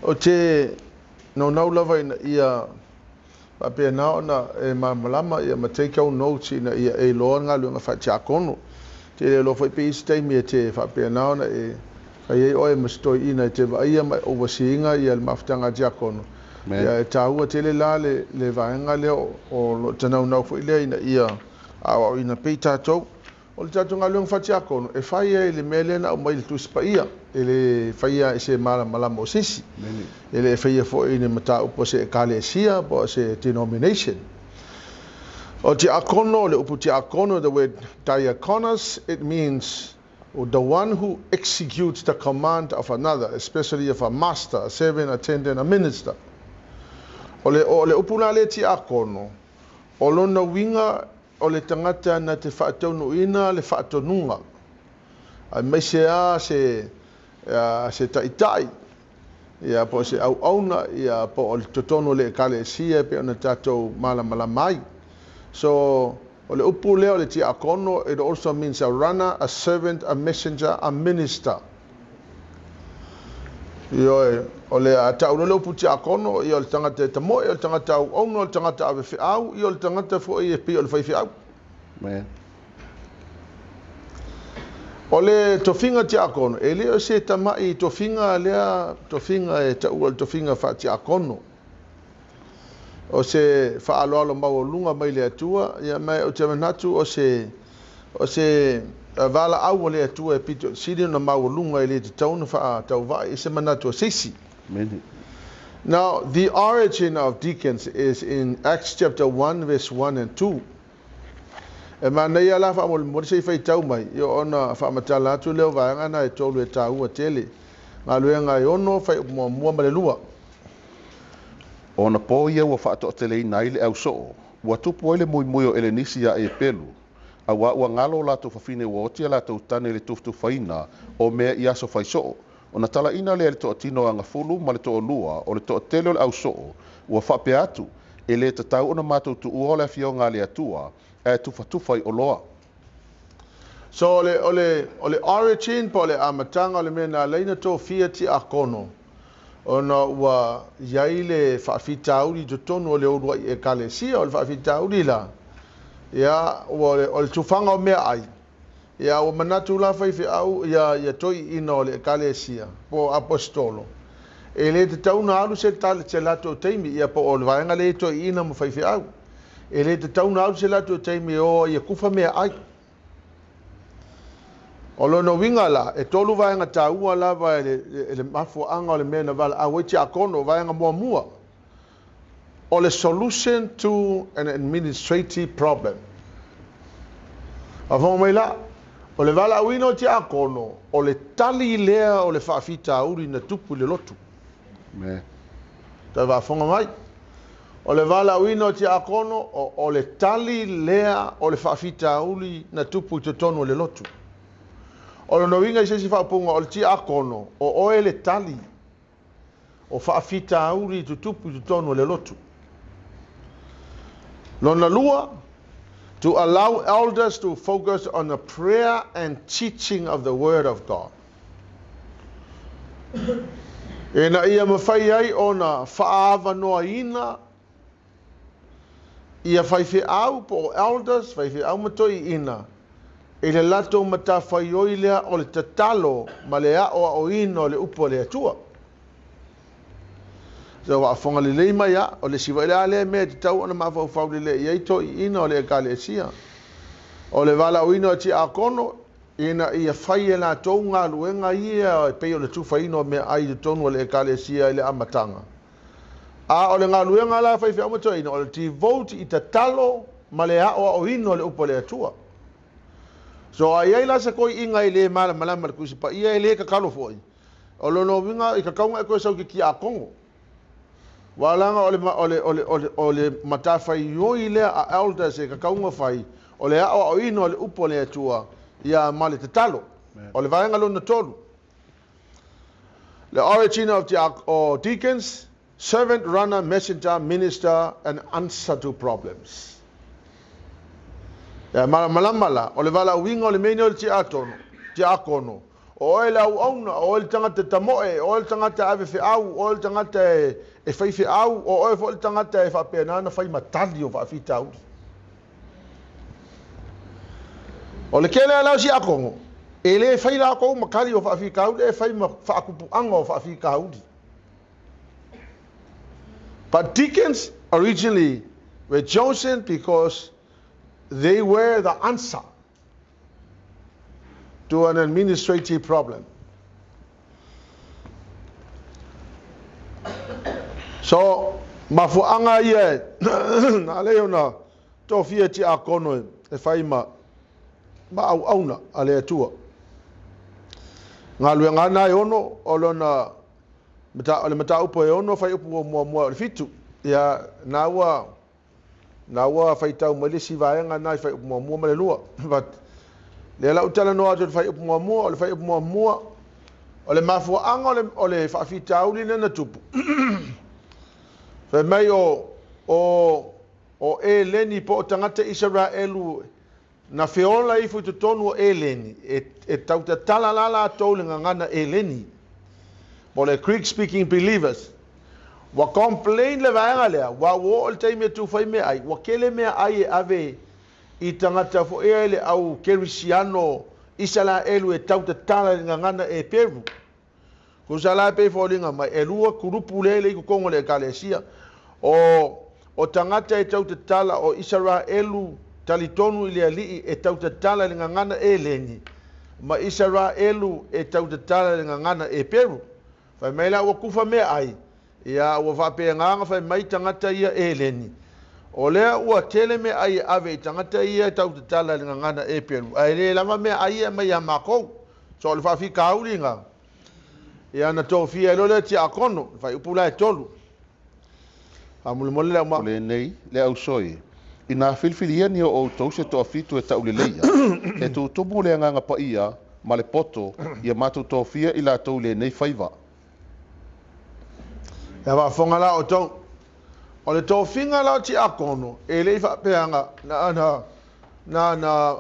Ou te naunau lava ina ia faapena ona e malamalama ia ma take au notes ina ia e iloa le galuega faatiakono. Te le iloa foi pe i ai se taimi e te faapena ona e fai ai oe ma se toeaina e te vaaia ma e oversee ina ia le mafutaga a tiakono. Ia e taua tele la le vaega lea o lo o tanaunau foi lea ina ia aoaoina pea i tatou. O le tatou galuega faatiakono, e fai ai le mea lea na aumai i le Tusi Paia, e le faia i se malamalama o se isi. E le faia foi i ni mataupu a se ekalesia po o se denomination. O tiakono, o le upu tiakono, the word diakonos, it means the one who executes the command of another, especially of a master, a servant, attendant, a minister. O le upu la lea tiakono, o lona uiga o le tagata na te faataunuuina le faatonuga. Aemaise a se taitai, ia po o se auauna, ia po o le totonu o le ekalesia e pei ona tatou malamalama ai. So, o le upu lea o le tiakono, it also means a runner, a servant, a messenger, a minister. Ioe, o le a tau le upu tiakono, ia o le tagata e tamoe, o le tagata auauna, o le tagata ave feau, ia o le tagata foi e pei o le faifeau. Amen. O le tofiga tiakono, e le o se tamai tofiga lea tofiga e taua le tofiga faatiakono. O se faaaloalo maualuga mai le Atua, ia ma ou te manatu o se valaau o le Atua e pito sili ona maualuga e le tatau ona faatauvaa i se manatu o se isi. Amen. Now, the origin of deacons is in Acts chapter 1, verse 1 and 2. E manaia la faamolemole se i faitau mai, ia ona faamatala atu lea o vaega na e tolu e taua tele. Galuega e 6, fuaiupu 1 ma le 2. Ona po ia ua faatoateleina ai le ausoo, ua tupu ai le muimui o Elenisi ia Epelu, auā ua galo o latou fafine ua oti a latou tane i le tufatufaina o mea i aso faisoo. Ona talaina lea e le toatino o agafulu ma le toalua o le toatele o le ausoo, ua faapea atu, e le tatau ona matou tuua o le afioga a le Atua, ae tufatufa i oloa. So o le origin po o le amataga o le mea na ala ai ona tofia tiakono, ona ua i ai le faafitauli i totonu o le uluai ekalesia. O le faafitauli la, ia ua o le tufaga o mea ai, ia ua manatu la faifeau ia toeaiina o le ekalesia po o aposetolo, e le tatau ona alu se tale se latou taimi, ia po o le vaega lea e toeaiina ma faifeau. E le tatau ona alu se latou taimi e o ia kufa mea ai. O lona uiga la, e tolu vaega taua lava e le mafuaaga o le mea na valaau ai tiakono. Vaega muamua, o le solution to an administrative problem. Faafofoga mai la, o le valaauina o tiakono, o le tali lea o le faafitauli na tupu i le lotu. Amen. Toe faafofoga mai. O le valaauina o tiakono, o le tali lea o le faafitauli na tupu i totonu o le lotu. O lona uiga i se isi faaupuga, o le tiakono, o oe le tali o faafitauli i tutupu i totonu o le lotu. Lona lua, to allow elders to focus on the prayer and teaching of the word of God. Ina ia mafai ai ona faaavanoaina ia faifeau po o elders, faifeau ma toeaiina, i le latou matafaioi lea o le tatalo ma le aoaoina o le upu a le Atua. So faafofoga lelei mai a, o le siva lea lea mea e tatau ona mafaufau lelei i ai toeaiina o le ekalesia. O le valaauina o tiakono, ina ia fai e latou galuega ia e pei o le tufaina o mea ai i totonu o le ekalesia i le amataga. A o le galuega la faifeau ma toeaiina, o le devote i tatalo ma le aoaoina o le upu a le Atua. So a i ai la se toeaina e le malamalama le Tusi Paia e le tatalo foi. O lona uiga i tatau e toe sau i ke tiakono. Walaga o le matafaioi lea a elders e tatau ona fai, o le aoaoina o le upu a le Atua ia ma le tatalo. O le vaega lona tolu. The origin of the or deacons, servant, runner, messenger, minister, and answer to problems. Ia malamalama la, o le valaauina o le mea o le tiakono, tiakono. O oe le auauna, o oe le tagata tamoe, o oe le tagata ave feau, o oe le tagata e fai feau, o oe foi le tagata e faapena ona fai ma tali o faafitauli. O le tele la o siakono, e le fai latou ma tali o faafitauli, e fai ma faakupuaga o faafitauli. But deacons originally were chosen because they were the answer to an administrative problem. So, mafuaaga ia na ala ai ona tofia tiakono e fai ma auauna a le Atua. Galuega lena e ono o lona o le mataupu e ono fuaiupu muamua o le 7. Ia, na ua Na ua faitau mai le isi vaega na i fuaiupu muamua ma le lua. But, lea la ou talanoa atu i le fuaiupu muamua, o le fuaiupu muamua, o le mafuaaga o le, o le faafitauli lea na tupu. Fai mai o, o Eleni po o tagata Isaraelu na feola ifo i totonu o Eleni, e tautatala la latou i le gagana Eleni, po o le Greek speaking believers. Ua complain le vaega lea, ua ua oo i le taimi e tufa ai meaai, ua tele meaai e ave i tagata foi ia i le au kerisiano Isaraelu e tautatala i le gagana Eperu. Tusa la e pei e foliga mai, e lua kulupu lea e le i totonu o le Ekalesia. O tagata e tautatala, o Isaraelu talitonu i le Alii e tautatala i le gagana Eleni, ma Isaraelu e tautatala i le gagana Eperu. Fai mai la ua kufa meaai, ia ua faapena ona fai mai tagata ia Eleni, o lea ua tele meaai e ave i tagata ia e tautatala i le gagana Eperu, ae le lava meaai ia e aumai ia makou. So o le faafitauli lena, ia na tofia ai loa lea tiakono, le fuaiupu la e 3. Faamolemole le O aumau. lenei, le ausoi, inā filifilia ni o outou se toafitu e tauleleia, e tutumu le Agaga Paia ma le poto, ia matou tofia i latou i lenei faiva. Ia faafofoga la outou. O le tofiga la o tiakono, e le i faapea na na na na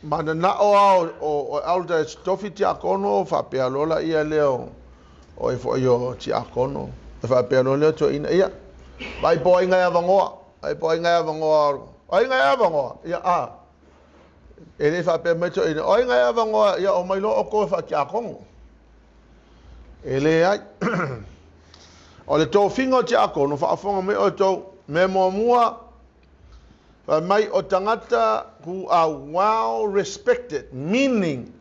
mananao lava o elder e tofi tiakono faapea loa laia lea o e foi o tiakono. E faapea loa lea toeaina, ia, vaai po o ai nai avanoa, vaai po o ai nai avanoa, o ai nai avanoa, ia, a. E le faapea mai toeaina, o ai nai avanoa, ia, omai loa outou e faatiakono. E leai. O le tofiga o tiakono, faafofoga mai outou, mea muamua, fai mai o tagata who are well respected, meaning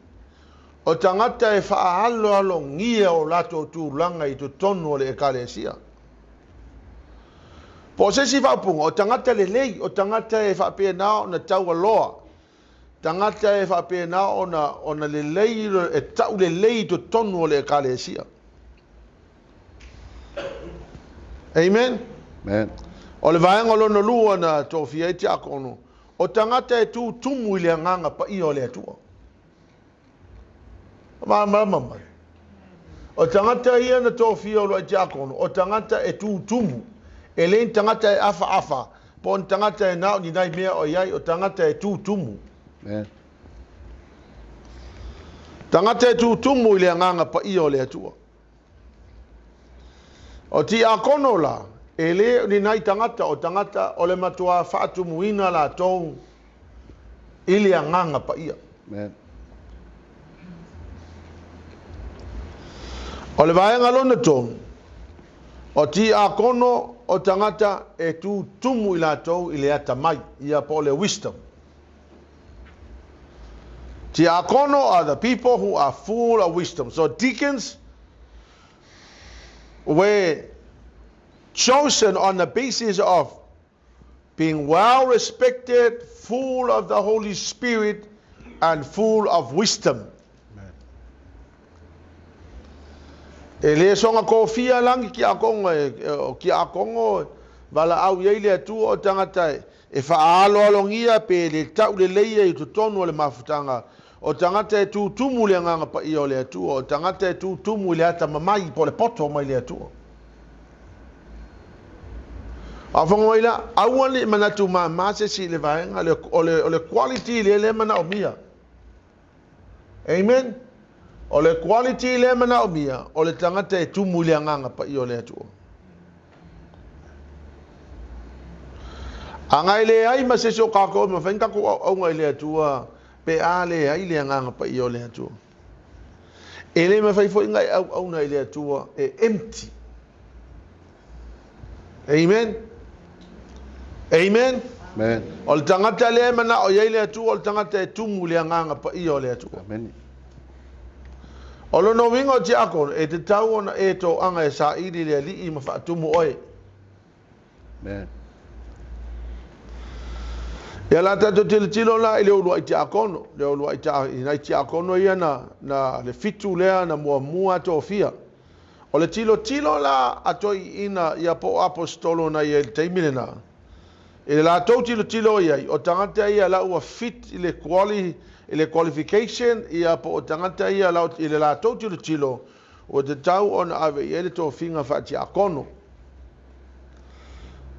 o tagata e faaaloalogia o latou tulaga i totonu o le Ekalesia. Po o se isi faaupuga, o tagata lelei, o tagata e faapena ona taualoa, tagata e faapena ona lelei, e taulelei i totonu o le Ekalesia. Amen. Amen. O le vaega lona lua na tofia ai tiakono, o tagata e tutumu i le Agaga Paia o le Atua. Malamalama mai. O tagata ia na tofia o uluai tiakono, o tagata e tutumu. E le ni tagata e afaafa, po o ni tagata e na o ni nai mea o i ai, o tagata e tutumu. Amen. Tagata e tutumu i le Agaga Paia o le Atua. O tiakono la, e le o ni nai tagata, o tagata o le matua faatumuina latou i le Agaga Paia. Amen. O le vaega lona tolu, o tiakono o tagata e tutumu i latou i le atamai, ia po o le wisdom. Tiakono are the people who are full of wisdom. So deacons were chosen on the basis of being well respected, full of the Holy Spirit, and full of wisdom. Amen. E le soga kofia la ni tiakono o tiakono valaau i ai le Atua o tagata e faaaloalogia pe le tauleleia i totonu o le mafutaga, o tagata e tutumu i le Agaga Paia o le Atua, o tagata e tutumu i le atamamai po o le poto mai le Atua. Faafofoga mai la, aua ne i manatu māmā se isi i le vaega o le quality lea lea manaomia. Amen. O le quality lea e manaomia, o le tagata e tumu i le Agaga Paia o le Atua. Aga e leai ma se isi o kākou e mafai ona tatou auauna i le Atua pe a leai le Agaga Paia o le Atua. E le mafai foi ona e auauna i le Atua e empty. Amen. Amen. Amen. O le tagata lea e manao i ai le Atua, o le tagata e tumu i le Agaga Paia o le Atua. Amen. O lona uiga o tiakono, e tatau ona e toaga e saili le Alii ma faatumu oe. Amen. Ia la tatou tilotilo la i le uluai tiakono, le uluai ta, i nai tiakono ia na le 7 lea na muamua tofia. O le tilotilo la a toeaiina ia po o aposetolo na ia i le taimi lena. I le latou tilotilo i ai, o tagata ia la ua fit i le quali, i le qualification, ia po o tagata ia la, i le latou tilotilo, ua tatau ona ave i ai le tofiga faatiakono.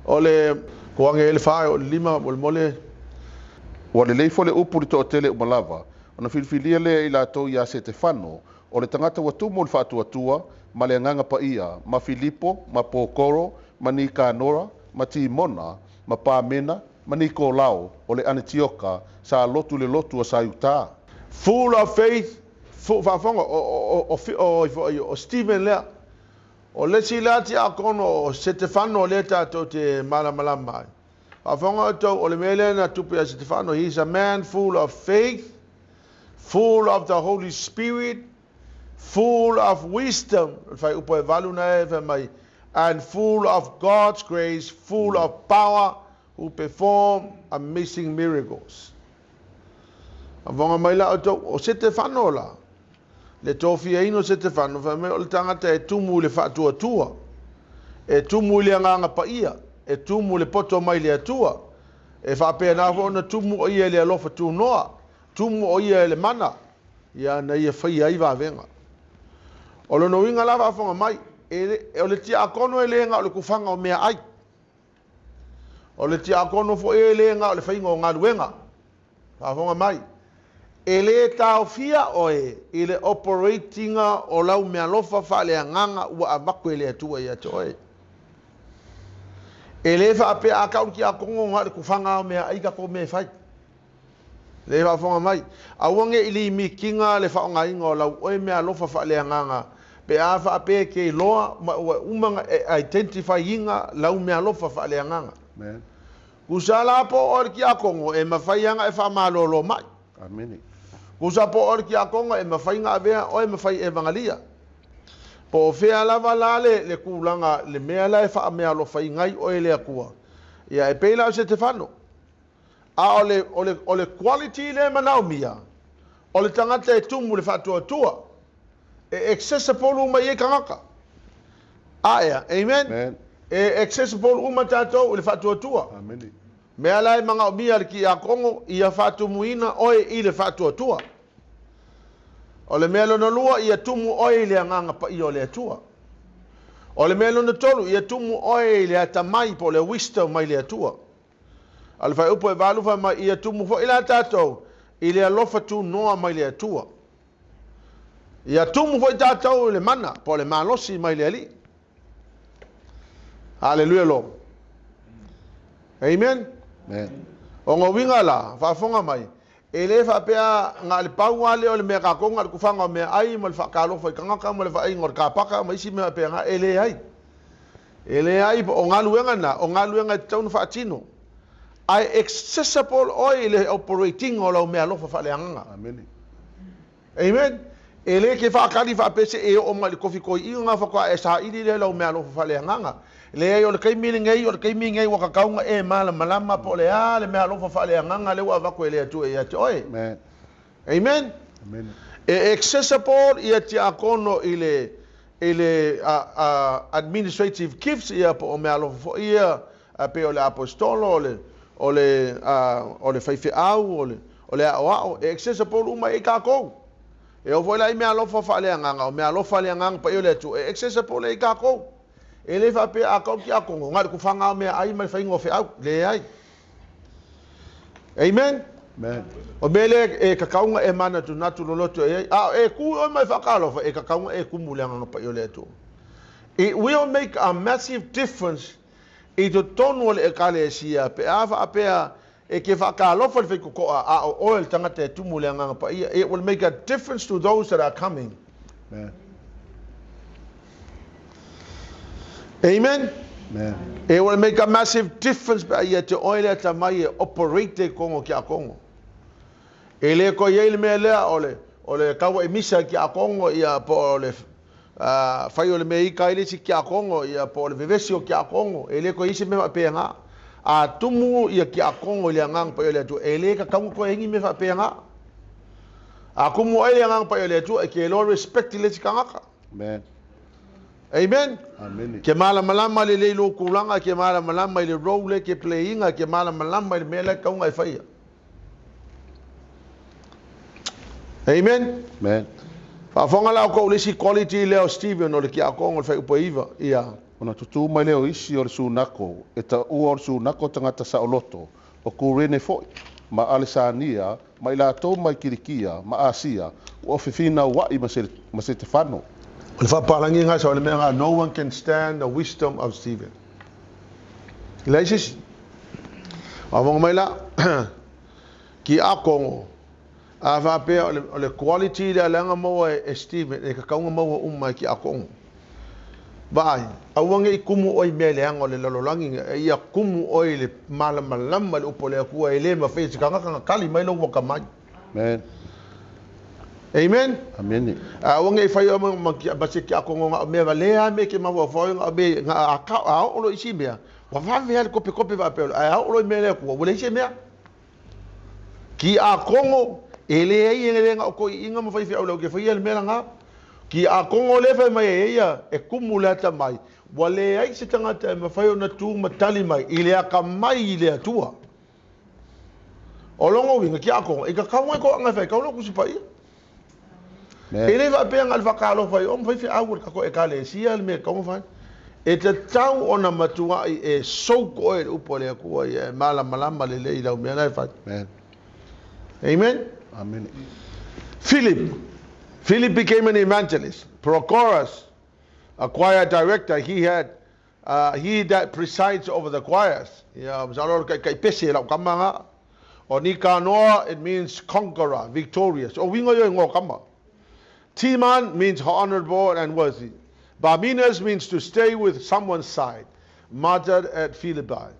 O le kuange e le 4, o le 5, o le mole. Ua lelei foi le upu i le toatele uma lava, ona filifilia lea i latou ia Setefano, o le tagata ua tumu i le faatuatua, ma le Agaga Paia, ma Filipo, ma Pokoro, ma Nikanora, ma Timona, ma Pamena, ma Nikolao, o le Anetioka, sa lotu le lotu a sa Iuta. Full of faith, faafofoga, o Stephen lea. O le isi la tiakono o Setefano lea tatou te malamalama ai. Faafofoga outou, o le mea lea na tupu ia Setefano, he is a man full of faith, full of the Holy Spirit, full of wisdom, le fuaiupu e 8 na e fai mai, and full of God's grace, full of power, who perform amazing miracles. Faafofoga mai la outou, o Setefano la, le tofiaina o Setefano, fai mai o le tagata e tumu i le faatuatua, e tumu i le Agaga Paia, e tumu i le poto mai le Atua, e faapena foi ona tumu o ia i le alofa tunoa, tumu o ia i le mana, ia na ia faia ai vavega. O lona uiga la faafofoga mai, o le tiakono e le na o le kufaga o mea ai. O le tiakono foi e le na o le faiga o galuega. Faafofoga mai, e le taofia oe i le operatinga o lau mealofa faaleagaga ua avatu e le Atua ia te oe. E le faapea a tau le tiakono na o le kufaga o mea ai tatou mea e fai. Le faafofoga mai, aua ne i limitina le faaaogaina o lau oe mealofa faaleagaga pe a faapea ke iloa ma ua uma na e identify ina lau mealofa faaleagaga. Amen. Tusa la po o le tiakono e mafai ana e faamalolo mai. Amen. Tusa po o le tiakono e mafai na avea oe mafai evangelia. Po o fea lava la le tulaga le mea la e faamealofaina ai oe le Atua. Ia e pei la o Setefano. A o le quality le manaomia, o le tagata e tumu le faatuatua, e accessible uma i ai tagata. Aea, amen? Amen. E accessible uma tatou i le faatuatua. Amen. Mea la e manaomia le tiakono, ia faatumuina oe i le faatuatua. O le mea lona 2, ia tumu oe i le Agaga Paia o le Atua. O le mea lona 3, ia tumu oe i le atamai po o le wisdom mai le Atua. A le fuaiupu e 8 fai mai, ia tumu foi la tatou i le alofa tunoa mai le Atua. Ia tumu foi tatou i le mana po o le malosi mai le Alii. Hallelujah Lord. Amen. Amen. O ngā uiga la, faafofoga mai, e le faapea ngā le pau lea o le mea kākou ngā le kufaga o mea ai ma le faakalofa i tagata ma le vaaiga o le kapaka ma isi mea faapea e le ai. E le ai o galuega na, o galuega e tatau ona faatino. Ae accessible oe i le operating o lau mealofa faaleagaga. Amen. Amen. E le ke faakali faapese e oo mai le kofi koi i ngā whakoa e saili le lau mealofa faaleagaga. Le ai o le taimi lenei, o le taimi lenei ua tataua e malamalama po o le a le mealofa faaleagaga le ua avatu e le Atua ia te oe. Amen. Amen. Amen. E accessible ia tiakono i le administrative gifts ia po o mealofa foi ia pe o le apostolo, o le faifeau, o le aoao, e accessible uma i kākou. E oo foi la i mealofa faaleagaga, o mealofa faaleagaga paia o le Atua, e accessible i kākou. E le faapea a kau tiakono, ngā le kufaga o mea ai ma le faiga o feau, leai. Amen. Amen. O mea lea e tatau ona e manatunatu loloto i ai, a o e kū oe ma e faatalofa, e tatau ona e kumu i le Agaga Paia o le Atua. It will make a massive difference i totonu o le Ekalesia pe a faapea e te faatalofa i le faitotoa a o oe le tagata e tumu i le Agaga Paia. It will make a difference to those that are coming. Amen. Amen. Amen. It will make a massive difference pe a ia te oe le atamai e operate i kongo ki a kongo. E le koe i ai le mea lea o le, o le kaua e misa ki a kongo ia po o le fai o le mea ika ai le isi ki a kongo ia po o le vevesi o ki a kongo. E le koe i se mea faapena. A tumu ia ki a kongo i le agaga paia o le Atua, e le tatau ona toe ai ni mea faapena. A kumu ai le Agaga Paia o le Atua, e ke iloa respect i le isi tagata. Amen. Amen. Amene. Ke malamalama lelei lou tulaga, ke malamalama i le role e ke play ina, ke malamalama i le mea la e tatau ona e faia. Amen. Amen. Faafofoga la outou i le isi quality lea o Stephen o le tiakono o le fuaiupu e 9. Ia. Ona tutū mai lea o isi o le sunako, e taua o le sunako tagata saoloto, o Kurene foi, ma Alesania, ma i latou mai Kilikia ma Asia, ua fefinaua'i ma Setefano. O le faapalagi sa o le mea lena, no one can stand the wisdom of Stephen. E leai se isi. Faafofoga mai la, tiakono, a faapea o le quality lea leaga maua e Stephen, e tatau ona maua uma e tiakono. Vaai, aua ne i kumu oe i mea leaga o le lalolagi, a ia kumu oe i le malamalama i le upu a le Atua, e le mafai e se tagata ona tali mai lou atamai. Amen. Amen. Amene. Aua ne i fai oe ma se tiakono na o mea valea lava mea e te mafaufau ai, na o mea, na a a oo loa i isi mea, ua vave lava le kopekope faapea, ae a oo loa i mea a le Atua, ua leai se mea. Tiakono, e leai e le na o toeaiina ma faifeau latou te faia le mea lena. Tiakono lea e fai mai ai ia e kumu le atamai, ua leai se tagata e mafai ona tu ma tali mai i le atamai i le Atua. O lona uiga, tiakono, e tatau ona e toaga e fai tau lau Tusi Paia. E le faapea na o le faatalofa i o ma faifeau o le tatou Ekalesia le mea e tatau ona fai. E tatau ona matuai e soak oe i le upu a le Atua ia e malamalama lelei i lau mea la e fai. Amen. Amen. Amene. Philip. Philip became an evangelist. Prochorus, a choir director, he had he that presides over the choirs. Ia, masalo o le taitaipese e lau tama na. O Nikanoa, it means conqueror, victorious. O uiga ia o igoa o tama. Timon means honorable and worthy. Barminas means to stay with someone's side. Martyred at Philippi.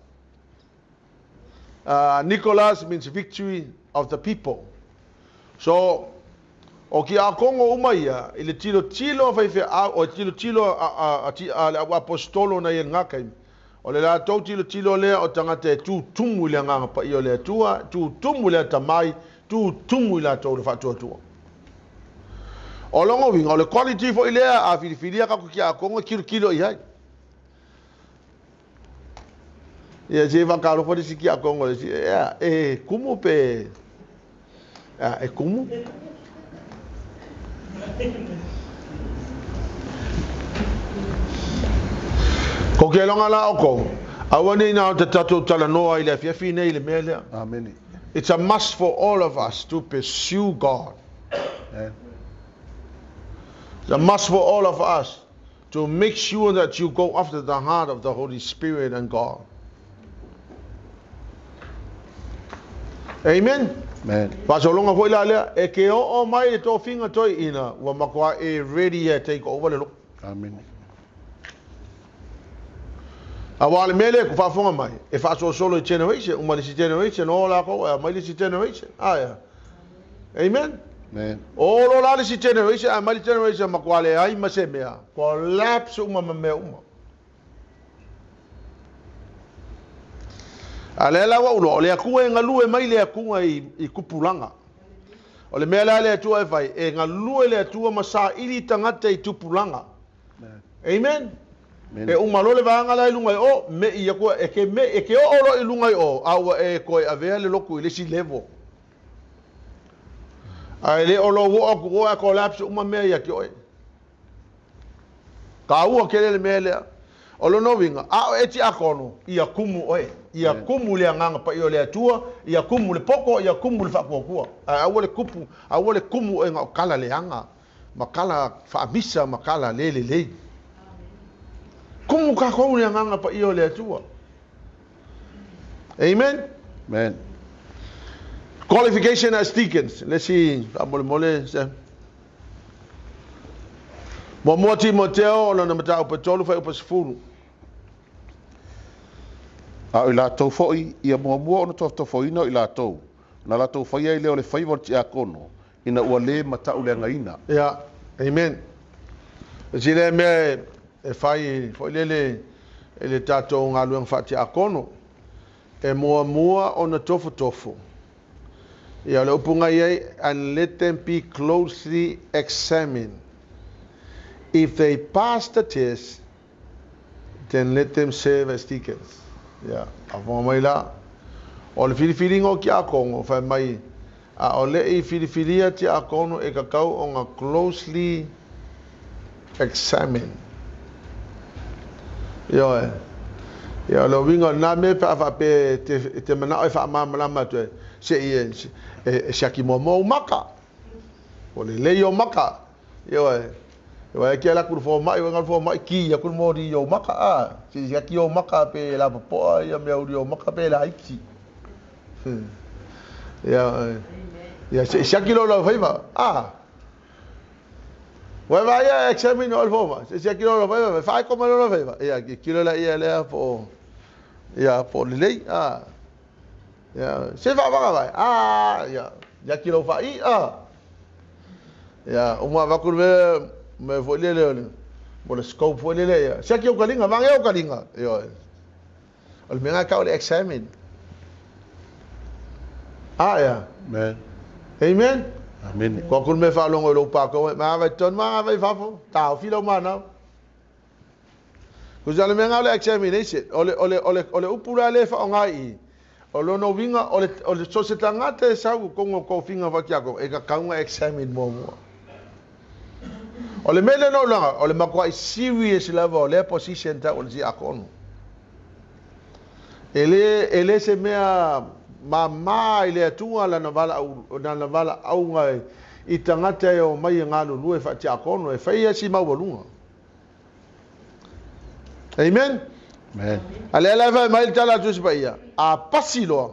Nicholas means victory of the people. So, o Kiakongo uma ia, i le tilotilo a faifeau, o le tilotilo a le au aposetolo na ia i lena taimi, o le latou tilotilo lea o tagata e tutumu i le Agaga Paia o le Atua, tutumu i le atamai, tutumu i latou le faatuatua. O lona uiga, o le quality foi lea a filifilia tatou Kiakongo e tilotilo i ai. Ia se faatalofa le isi tiakono le isi, ea, e kumu pe, ea, e kumu? Ko ke aloga la oukou, aua nei na o te tatou talanoa i le afiafi nei i le mea lea. Amene. It's a must for all of us to pursue God. Amen. It's a must for all of us to make sure that you go after the heart of the Holy Spirit and God. Amen. Amen. Faasologa foi la lea, e ke oo mai le tofiga toeaina, ua matua e ready e take over le lotu. Amene. Aua o le mea lea ku faafofoga mai, e faasolosolo i generation, uma le isi generation, o lakou, e aumai le isi generation. Ae a? Amen. Amen. O lo la le isi generation, ae aumai le generation matua leai ma se mea, collapse uma ma mea uma. A lea la ua ou iloa, o le Atua e galue mai le Atua i tupulaga. O le mea la le Atua e fai, e galue le Atua ma saili tagata i tupulaga. Amen. Amen. E uma loa le vaega la i luga i o, me'i atu e ke me, e ke oo loa i luga i o, a ua e toe avea le lotu i le isi level. Ae le o lou oo atu oe a collapse uma mea ia te oe. Taua tele le mea lea. O lona uiga, a o e tiakono, ia kumu oe. Ia kumu le agaga paia o le Atua, ia kumu le poto, ia kumu le faatuatua. Ae aua le kupu, aua le kumu oe na o tala leaga, ma tala faamisa ma tala le lelei. Kumu kākou le agaga paia o le Atua. Amen. Amen. Qualification as deacons. Le isi faamolemole se. Muamua Timoteo o lona mataupu e 3 fuaiupu 10. A o i latou foi, ia muamua ona tofotofoina o i latou, na latou faia ai lea o le faiva o le tiakono, ina ua lē matauleagaina. Ia, amen. E lea mea e fai foi lele e le tatou galuega faatiakono, e muamua ona tofotofo. Ia, o le upu i ai, and let them be closely examined. If they pass the test, then let them serve as deacons. Ia, afonga mai la. O le filifiliga o tiakono, fai mai, a o le i filifilia tiakono e kakau o nga closely examine. Ia e. Ia, o le uiga na me pe afa pe te, te mana o e wha malamalama atu e, se i e, e siaki mua o maka. O le lei o maka. Ia e. Ia e kia la kuru fo mai, o fo mai ki ia kuru mori o maka a. Se siaki o maka pe la popoa ia mea uri o maka pe la iki. Ia, ia se siaki lo la faiva. Ah. Wai vai ia examine o le foma. Se siaki lo la faiva, fai ko lo la faiva. Ia ki kilo la ia lea po. Ia po le lei. Ah. Ia se va va vai. Ah, ia. Ia kilo fa i ah. Ia uma va ku me me fo le le mo le scope fo le le ia. Siaki o kalinga, vange o kalinga. Ia. O le mea ka o le examine. Ah, ia. Amen. Amen. Amen. Ko ku me whalongo i lo pākou, ma vai ton ma vai fafo, tā o filo mana. Ko sa le mea o le examination, o le o le o le o le upu la le wha o ngai i. O lono winga o le so se tangata e sau kongo ko finga va kia ko e ka kaunga examine mo mo. O le mele no langa, o le makuai serious level o le position ta o le tiakono. E le se mea ma i le atunga la na vala au na vala au ngai i tangata e o mai ngā lulu e whaatiakono e whaia si maualunga. Amen. Amen. Ale ala whai mai tala atu si ia. A pasi loa.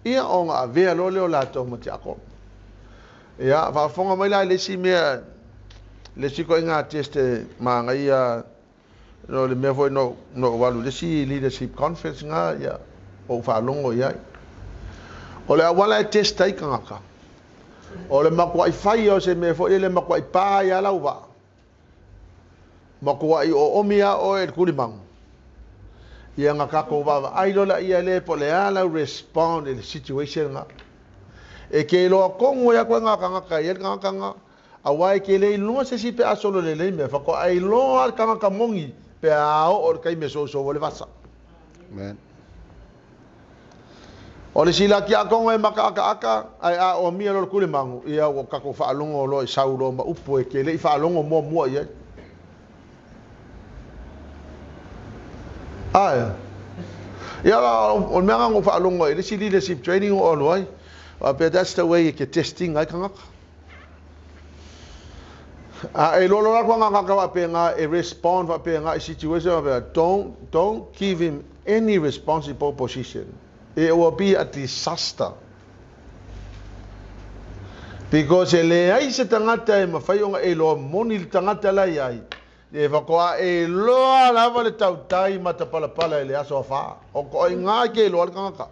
Ia o ngā vea lo leo la tau ma tiakono. Ia, whaafonga mai la le si mea le si ko inga teste ma ngai ia no le mea foi no no walu le si leadership conference ngā ia o whaalongo ia. O le awala e testa i kangaka. O le makua i whai o se mea foi le makua i pā ia lau wa. Makua i o omia o e kuri mangu. Ia ngā kako wawa ai lola ia le po le ala respond i le situation ngā. E ke loa kongo ia koe ngā kangaka ia kangaka ngā. A wai ke le ilunga se si pe asolo le le mea whako ai loa al kangaka mongi pe ao o le kai me so so o le vasa. Amen. O le sila ki a kongo e maka aka aka ai a o mia lo kule mangu ia o kako whaalongo lo i saulo ma upu e ke le i whaalongo mua mua ia. Ai. Ia o mea ngā whaalongo e le si leadership training o alu ai. But that's the way ke testing ai kangaka. A e lolo la kwa ngā wa pe ngā e respond wa pe ngā i situation wa pe don't give him any responsible position. It will be a disaster. Because e le ai se tangata e mawhai o e loa moni le tangata lai ai. E whakoa e loa lava le tautai mata palapala e le aso a wha. O ko ai ngā ke loa le kangaka.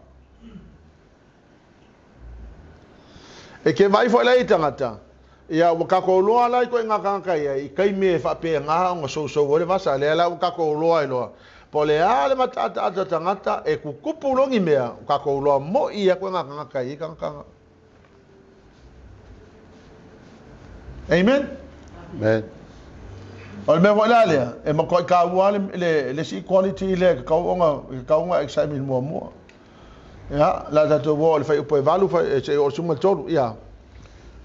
E ke vai fo lai tangata. Ia ua kako loa lai ko ngā kangaka ia i kai me whape ngā o so so o le vasa le ala ua kako loa i loa. Po le a le mata ata tangata e kukupu longi mea kako loa mo ia ko ngā kangaka i kangaka. Amen. Amen. O le mea foi la lea, e makoi ka ua le si quality le ka kaunga examine mua mua. Ia, la tātou o le whai upo e valu, e se o suma tolu, ia.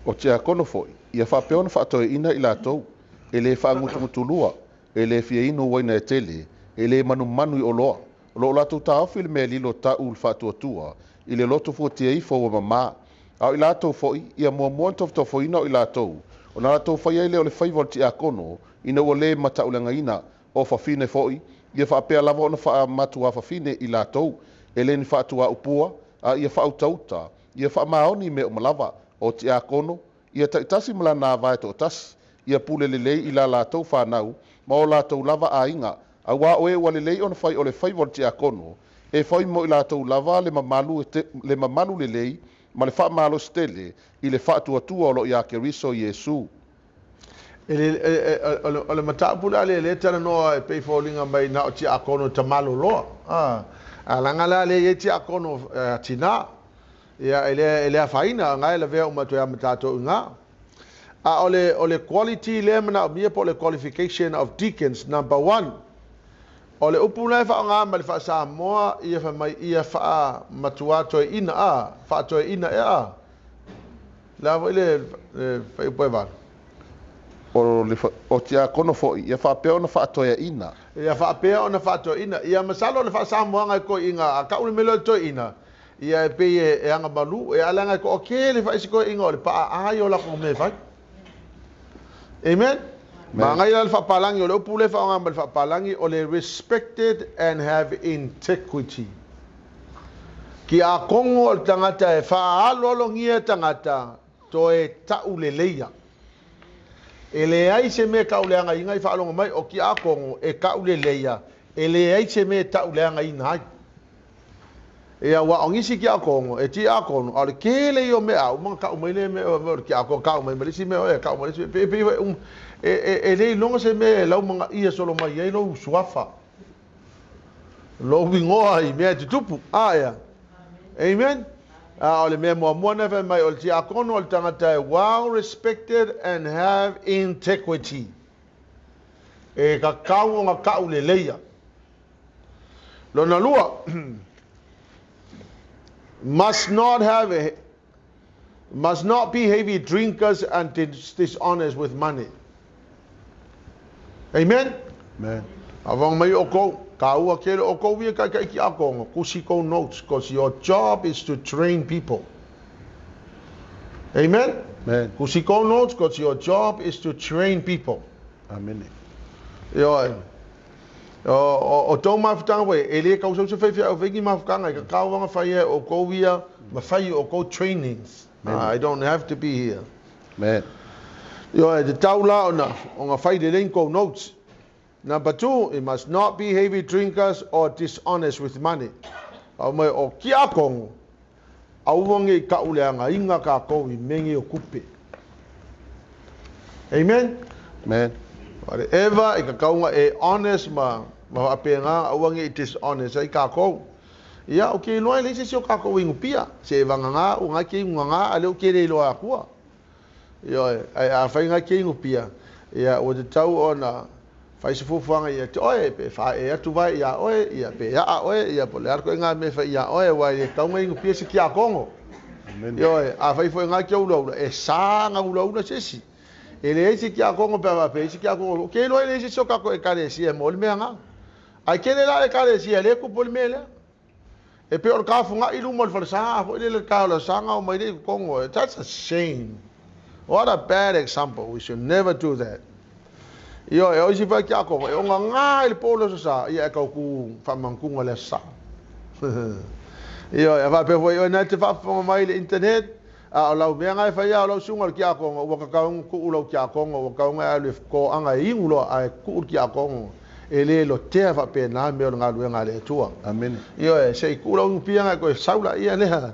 O tiakono foi, ia whaapeona whaatoe ina i lātou, e le whaangutungutulua, e le fia inu waina e tele, e le manumanu i oloa. O lo o latou taofi i le mea lilo ta'u le faatuatua i le loto fuatia ifo ua mamā. A o i latou foi, ia muamua ona tofotofoina o i latou, ona latou faia ai lea o le faiva o le tiakono, ina ua le matauleagaina. O fafine foi, ia faapea lava ona faamatuafafine i latou, e le ni faatuaupua, a ia faautauta, ia faamaoni i mea uma lava. O tiakono, ia taitasi ma lana ava e toatasi, ia pule lelei i la latou fanau, ma o latou lava aiga, auā o e ua lelei ona fai o le faiva o le tiakono, e fai mo i latou lava le mamalu, le mamalu lelei ma le faamalosi tele i le faatuatua o lo o iā Keriso Iesu. O le mataupu la lea lea e talanoa e pei e foliga mai na o tiakono tamaloloa. A leaga la lea e i ai tiakono tinā. Ia, e le afaina, na e lavea uma atu ai ma tatou i ina. A o le quality lea e manaomia po o le qualification of deacons, number one. O le upu la e faaaoga ma le faa-Samoa ia fai mai ia faamatua toeaina a, faatoeaina ea a. Le a foi le fuaiupu e 8. O tiakono foi, ia faapea ona faatoeaina. Ia faapea ona faatoeaina. Ia masalo o le faa-Samoaga e toeaina, a tau le mea lea o le toeaina, ia e pei e agamalu, e ala e toatele faaisi toeaina o le paaai o latou mea e fai. Amen. Manaia la le faapalagi o le upu lea e faaaoga ma le faapalagi o le respected and have integrity. Tiakono o le tagata e faaaloalogia e tagata toe tauleleia. E leai se mea e tauleagaina i faalogo mai o tiakono e tauleleia, e leai se mea e tauleagaina ai. Ia ua o nisi tiakono e tiakono, a o le tele ia o mea a uma ona tau mai le mea o le tiakono tau mai ma le isi mea e tau mai le isi mea. Pe e le iloga se mea e laumagaia solo mai ai lou suafa. Lou igoa i mea e tutupu. A ea. Amen. A o le mea muamua na fai mai o le tiakono o le tagata e well respected and have integrity. E tatau ona tauleleia. Lona lua, must not be heavy drinkers and dishonest with money. Amen. Amen. Avang mai o kou, ka ua kele o kou ia kai kai ki akonga, kusi kou notes, because your job is to train people. Amen. Amen. Kusi kou notes, because your job is to train people. Amen. Ioe. O tō mafutanga wei, e le kau sausa whai whia o whengi mafutanga, i ka kāwanga whai e o kou ia, ma whai o kou trainings. I don't have to be here. Amen. Ioe, te tau la ona, o ngā whai le kou notes. Number two, it must not be heavy drinkers or dishonest with money. Au mai o tiakono, aua ne i tauleagaina kākou i mea nei o tupe. Amen. Amen. Whatever, i ka kaunga e honest ma whaapenga, aua ne i dishonest ai kākou. Ia, o ke iloa e leai se isi o kākou e inupia. Se e vagagā, o ngā ke inugagā, a le o ke le iloa akua. Ia, ai a whai ngā ke inupia. Ia, o te tau ona, whai se fufuanga ia te oe, pe wha e atu vai ia oe, ia pe ia oe, ia po le arko e ngā me whai ia oe, wai e kaunga inupia se tiakono. Amen. Ia, a whai fo e ngā kia ulaula, e sā ngā ulaula se isi. E leai se tiakono pe a pe se tiakono. Ke iloa e leai se isi o kākou ekalesia e mo le mea ngā. Ai ke le la ekalesia le kupu le mea lea. E pe o le kafunga i luma o le falesa, foi le le ka o le sanga o mai le kongo. That's a shame. What a bad example. We should never do that. Io e o isi fai tiakono, e o ngā ngā i le pō le sa, ia e kau ku whamankunga le sa. Io e whape foi o nei te whaafonga mai le internet, a o lau mea ngai whai a o lau sunga le tiakono, ua kakaunga ku lau tiakono, ua kaunga a le ko anga e ingu loa a e ku le tiakono. E le lo tea whape nā mea o le ngā le atua. Amen. Io e se i ku lau ngupia ngai koe saula ia leha.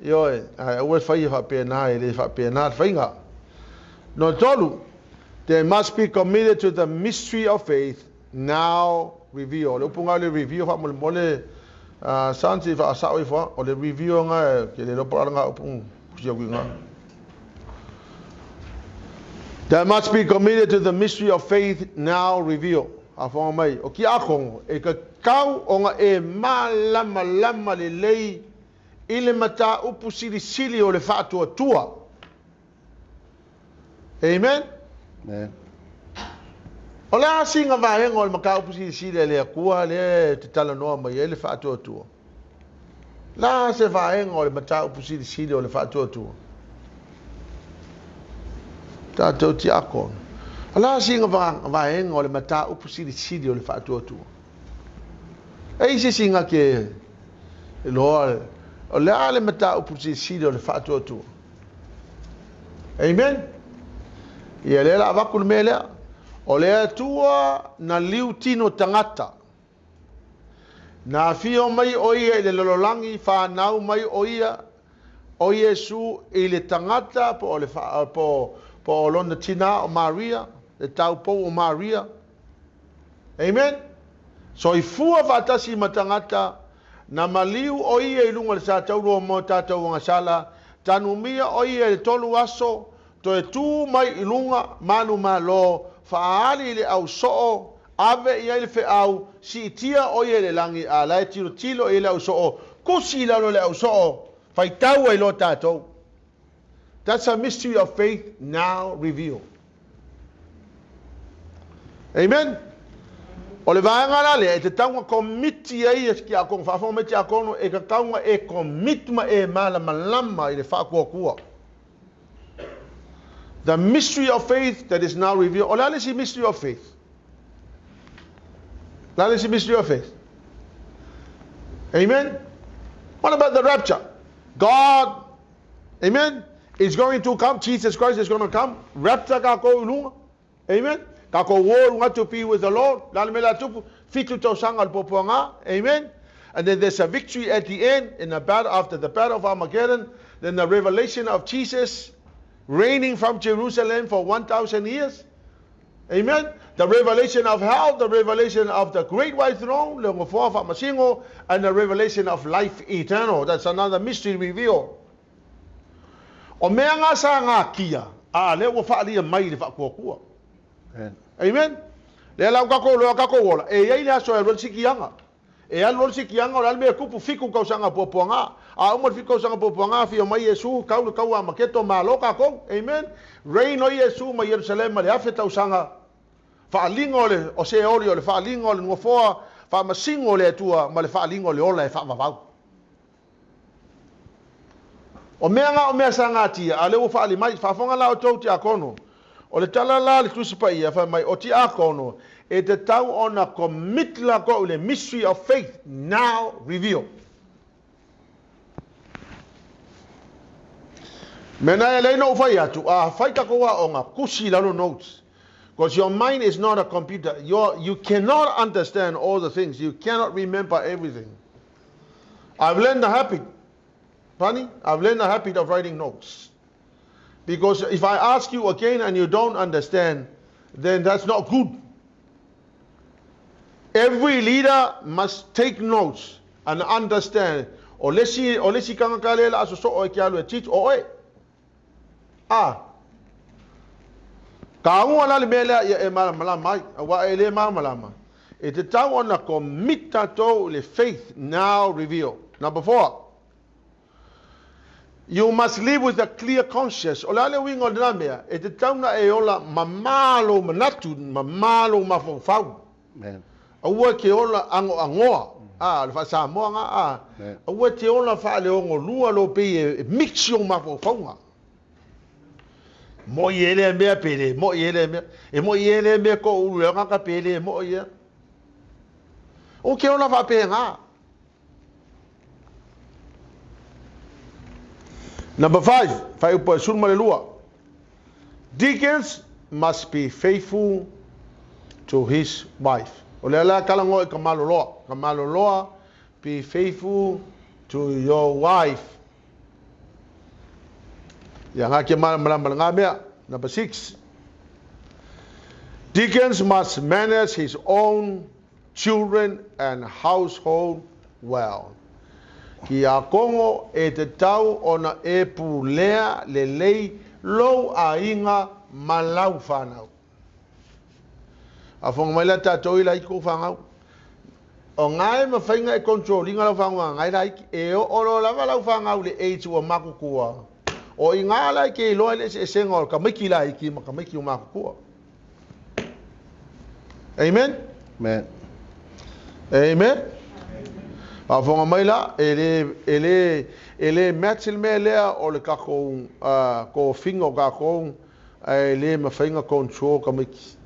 Io e, a ua whai whape nā e le whape nā whainga. No tolu, they must be committed to the mystery of faith now revealed. Le upu ngā le reveal wha mole mole santi wha asao i wha, o le reveal ngā ke le lopo ala ngā upu kusi au ngā. They must be committed to the mystery of faith now revealed. A whanga mai, o tiakono, e ka kau o ngā e malama lama le lei i le mata upu sili sili o le whaatua tua. Amen. Amen. O le a siga vaega o le mataupu silisili a le Atua lea e te talanoa mai ai le faatuatua? La se vaega o le mataupu silisili o le faatuatua? Tatou tiakono. O le a siga vaega o le mataupu silisili o le faatuatua? E i se siga ke loa o le a le mataupu silisili o le faatuatua? Amen. Ia lea la avaku le mea lea. O le Atua na liu tino tagata. Na afio mai o ia i le lalolagi, whanau mai o ia o Iesu i le tagata po o le po o lona tina o Maria, le taupou o Maria. Amen. Soifua faatasi ma tagata, na maliu o ia i luga le sa taurua mo tātou agasala, tanumia o ia i le 3 aso, toe tū mai i luga, malu malo, faali i le au soo, ave i ai le feau, siitia o ia i le langi, a lae tilo tilo i le au soo, kusi lalo le au soo, faitau ai lo tātou. That's a mystery of faith now revealed. Amen. O le vaega la lea, e te taunga komiti ai e ki a kongo, whaafonga mai ti a kono, e ka taunga e komit ma e malamalama i le whaakuakua. The mystery of faith that is now revealed. O le ale si mystery of faith. Le ale si mystery of faith. Amen. What about the rapture? God, amen, is going to come. Jesus Christ is going to come. Rapture ka ko ulunga. Amen. Ka ko wo to be with the Lord. La me la tupu fitu tausanga le popoanga. Amen. And then there's a victory at the end in the battle after the battle of Armageddon. Then the revelation of Jesus reigning from Jerusalem for 1,000 years. Amen. The revelation of hell, the revelation of the great white throne, and the revelation of life eternal. That's another mystery revealed. O mea ngā sa ngā kia, a le ua whaalia mai le whakuakua. Amen. Le lau kako loa kako ola. E iai le aso e alu sikianga. E alu sikianga o le alme kupu fiku kausanga puapuanga. A uma fiku kausanga puapuanga fia mai Yesu kau le kau a maketo malo kako. Amen. Reign o Yesu ma Jerusalem le afe tausanga. Whaalinga o le o se oli o le whaalinga o le nuafoa. Whaamasingo o le atua ma le whaalinga o le ola e whaavavau. O mea ngā o mea sa ngā tia, a le ua whaali mai, whaafonga la o tau te akono. O le tala la le tusi pa ia, wha mai, o te akono, e te tau ona commit la ko le mystery of faith now revealed. Mena e leina o whai atu, a whai takoa o ngā kusi lalo notes. Because your mind is not a computer. You cannot understand all the things. You cannot remember everything. I've learned the habit. Funny, I've learned the habit of writing notes. Because if I ask you again and you don't understand, then that's not good. Every leader must take notes and understand. O lesi kanga la aso so o ke alu e teach o e. Ah. Ka ua la le mea ia e malamalama mai, aua e le malamalama. E te tau ona commit tātou le faith now revealed. Number 4. You must live with a clear conscience. O le ale winga o le mea, e te tauna e ola mamalo manatu, mamalo mafofau. Amen. Aua ke ola ango angoa. Ah, le whasamoa ngā, ah. Aua te ola whaale ongo lua lo pe e mixi o mafaufauga. Mo i ele mea pele, mo i ele mea. E mo i ele mea ko ulu e ngaka pele, mo i e. O ke ola whape ngā. Number 5, whai upa e lua. Deacons must be faithful to his wife. O le ala kalango i ka maloloa. Ka maloloa, be faithful to your wife. Ia ngā kia malamalama ngā mea. Number 6. Deacons must manage his own children and household well. Ki a kongo e te tau ona e pūlea le lei lou a inga malau whanau. A whanga mai la tātou i la iko whangau. O ngai ma whainga e control inga lau whangau ngai la iki. E o oro lava lau whangau le age ua makukua. O i ngā lai ke iloa le se esenga o ka maiki la iki ma ka maiki o makukua. Amen. Amen. Amen. Faafofoga mai la, e le, e le, e le match le mea lea o le tatou tofiga o tatou, ae le mafai ona control tamaiti.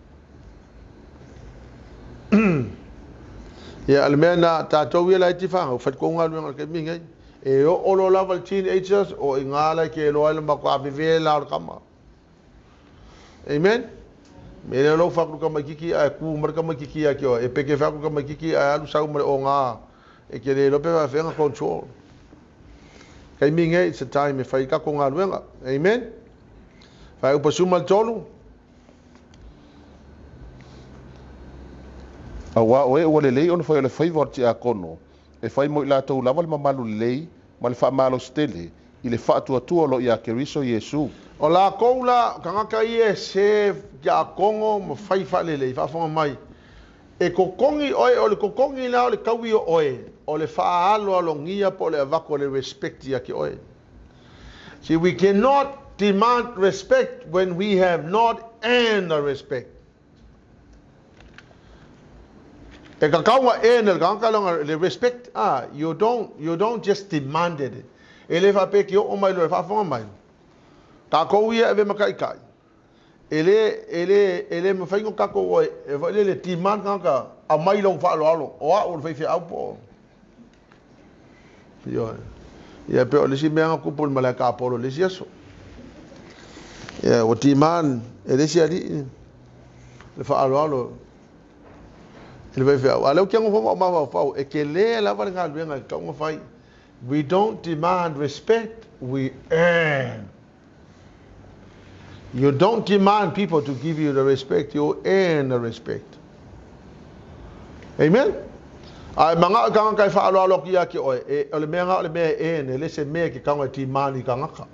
Ia, o le mea na tatou ia laiti fanau, fai kou galuega i le taimi nei. E oo loa lava i le teenagers, o i ina la e te iloa ai le matua veve la o le tama. Amen. Me le lou fatu tamaititi ae tu mai le tamaititi ia te oe, e peke fatu tamaititi ae alu sau ma le oga e te le iloa pe faafefea ona control. Taimi nei, it's a time e fai tatou galuega. Amen. Faaiupa 13. Auā o e ua lelei ona fai o le faiva o le tiakono, e fai mo i latou lava le mamalu lelei ma le faamalosi tele i le faatuatua o lo o iā Keriso Iesu. O lakou la, tagata ia e se tiakono ma fai faalelei, faafofoga mai, e totogi oe, o le totogi la o le taui o oe, o le faaaloalogia po o le avatu o le respect ia te oe. See, we cannot demand respect when we have not earned the respect. E tatau ona earn e le tagata lona le respect, ah, you don't, you don't just demand it. E le faapea e te oo mai loa i le faafofoga mai. Tatou ia e ave ma taitai, e le, e le, e le mafai ona tatou o e foi lele demand tagata aumai lou faaaloalo, o au o le faifeau po o. Ioe. Ia pei o le isi mea na tupu i le malae tapolo i le isi aso. Ia, ua demand e le isi alii le faaaloalo i le faifeau. A o lea ou te nofo ma ou mafaufau, e tele lava le galuega e tatau ona fai. We don't demand respect, we earn. You don't demand people to give you the respect, you earn the respect. Amen? A e manao i tagata e faaaloalo atu ia te oe, e, o le mea na o le mea e earn, e le se mea e te tago e demand i tagata.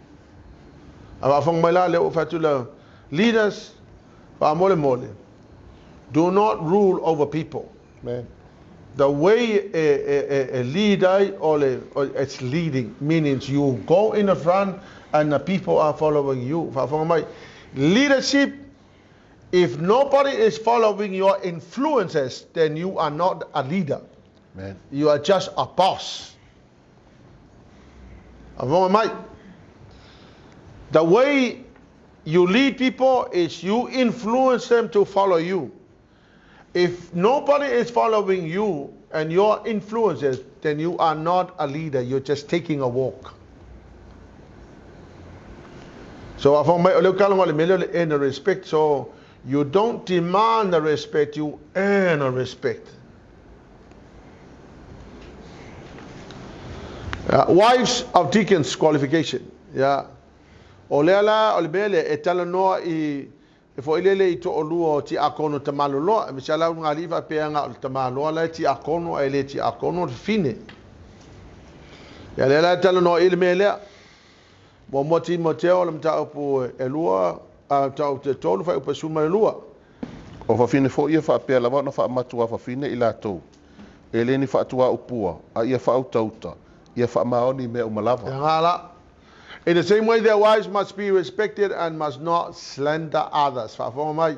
A faafofoga mai la lea ua fai atu la, leaders, faamolemole, do not rule over people. Amen. The way e, e, e, e lead ai o le, it's leading, meaning you go in the front and the people are following you. Faafofoga mai, leadership, if nobody is following your influences, then you are not a leader. Amen. You are just a boss. Faafofoga mai, the way you lead people is you influence them to follow you. If nobody is following you and your influences, then you are not a leader, you're just taking a walk. So faafofoga mai, o lea ou te talanoa i le mea lea o le earn the respect, so you don't demand the respect, you earn the respect. Wives of deacons qualification. Yeah. O lea la, o le mea lea, e talanoa i E foʻi lele i toʻolua o tiakono tamaloloa, aemaise lava lau ulugalii faapea na o le tamaloa la e tiakono ae le tiakono le fafine. Ia lea la e talanoa i le mea lea. Muamua Timoteo o le mataupu e lua, a mataupu te tolu faaiupu e 12. O fafine foi ia faapea lava ona faamatuafafine i latou, e le ni faatuaupua, a ia faautauta, ia faamaoni i mea uma lava. Ia ngā la. In the same way their wives must be respected and must not slander others. Faafofoga mai,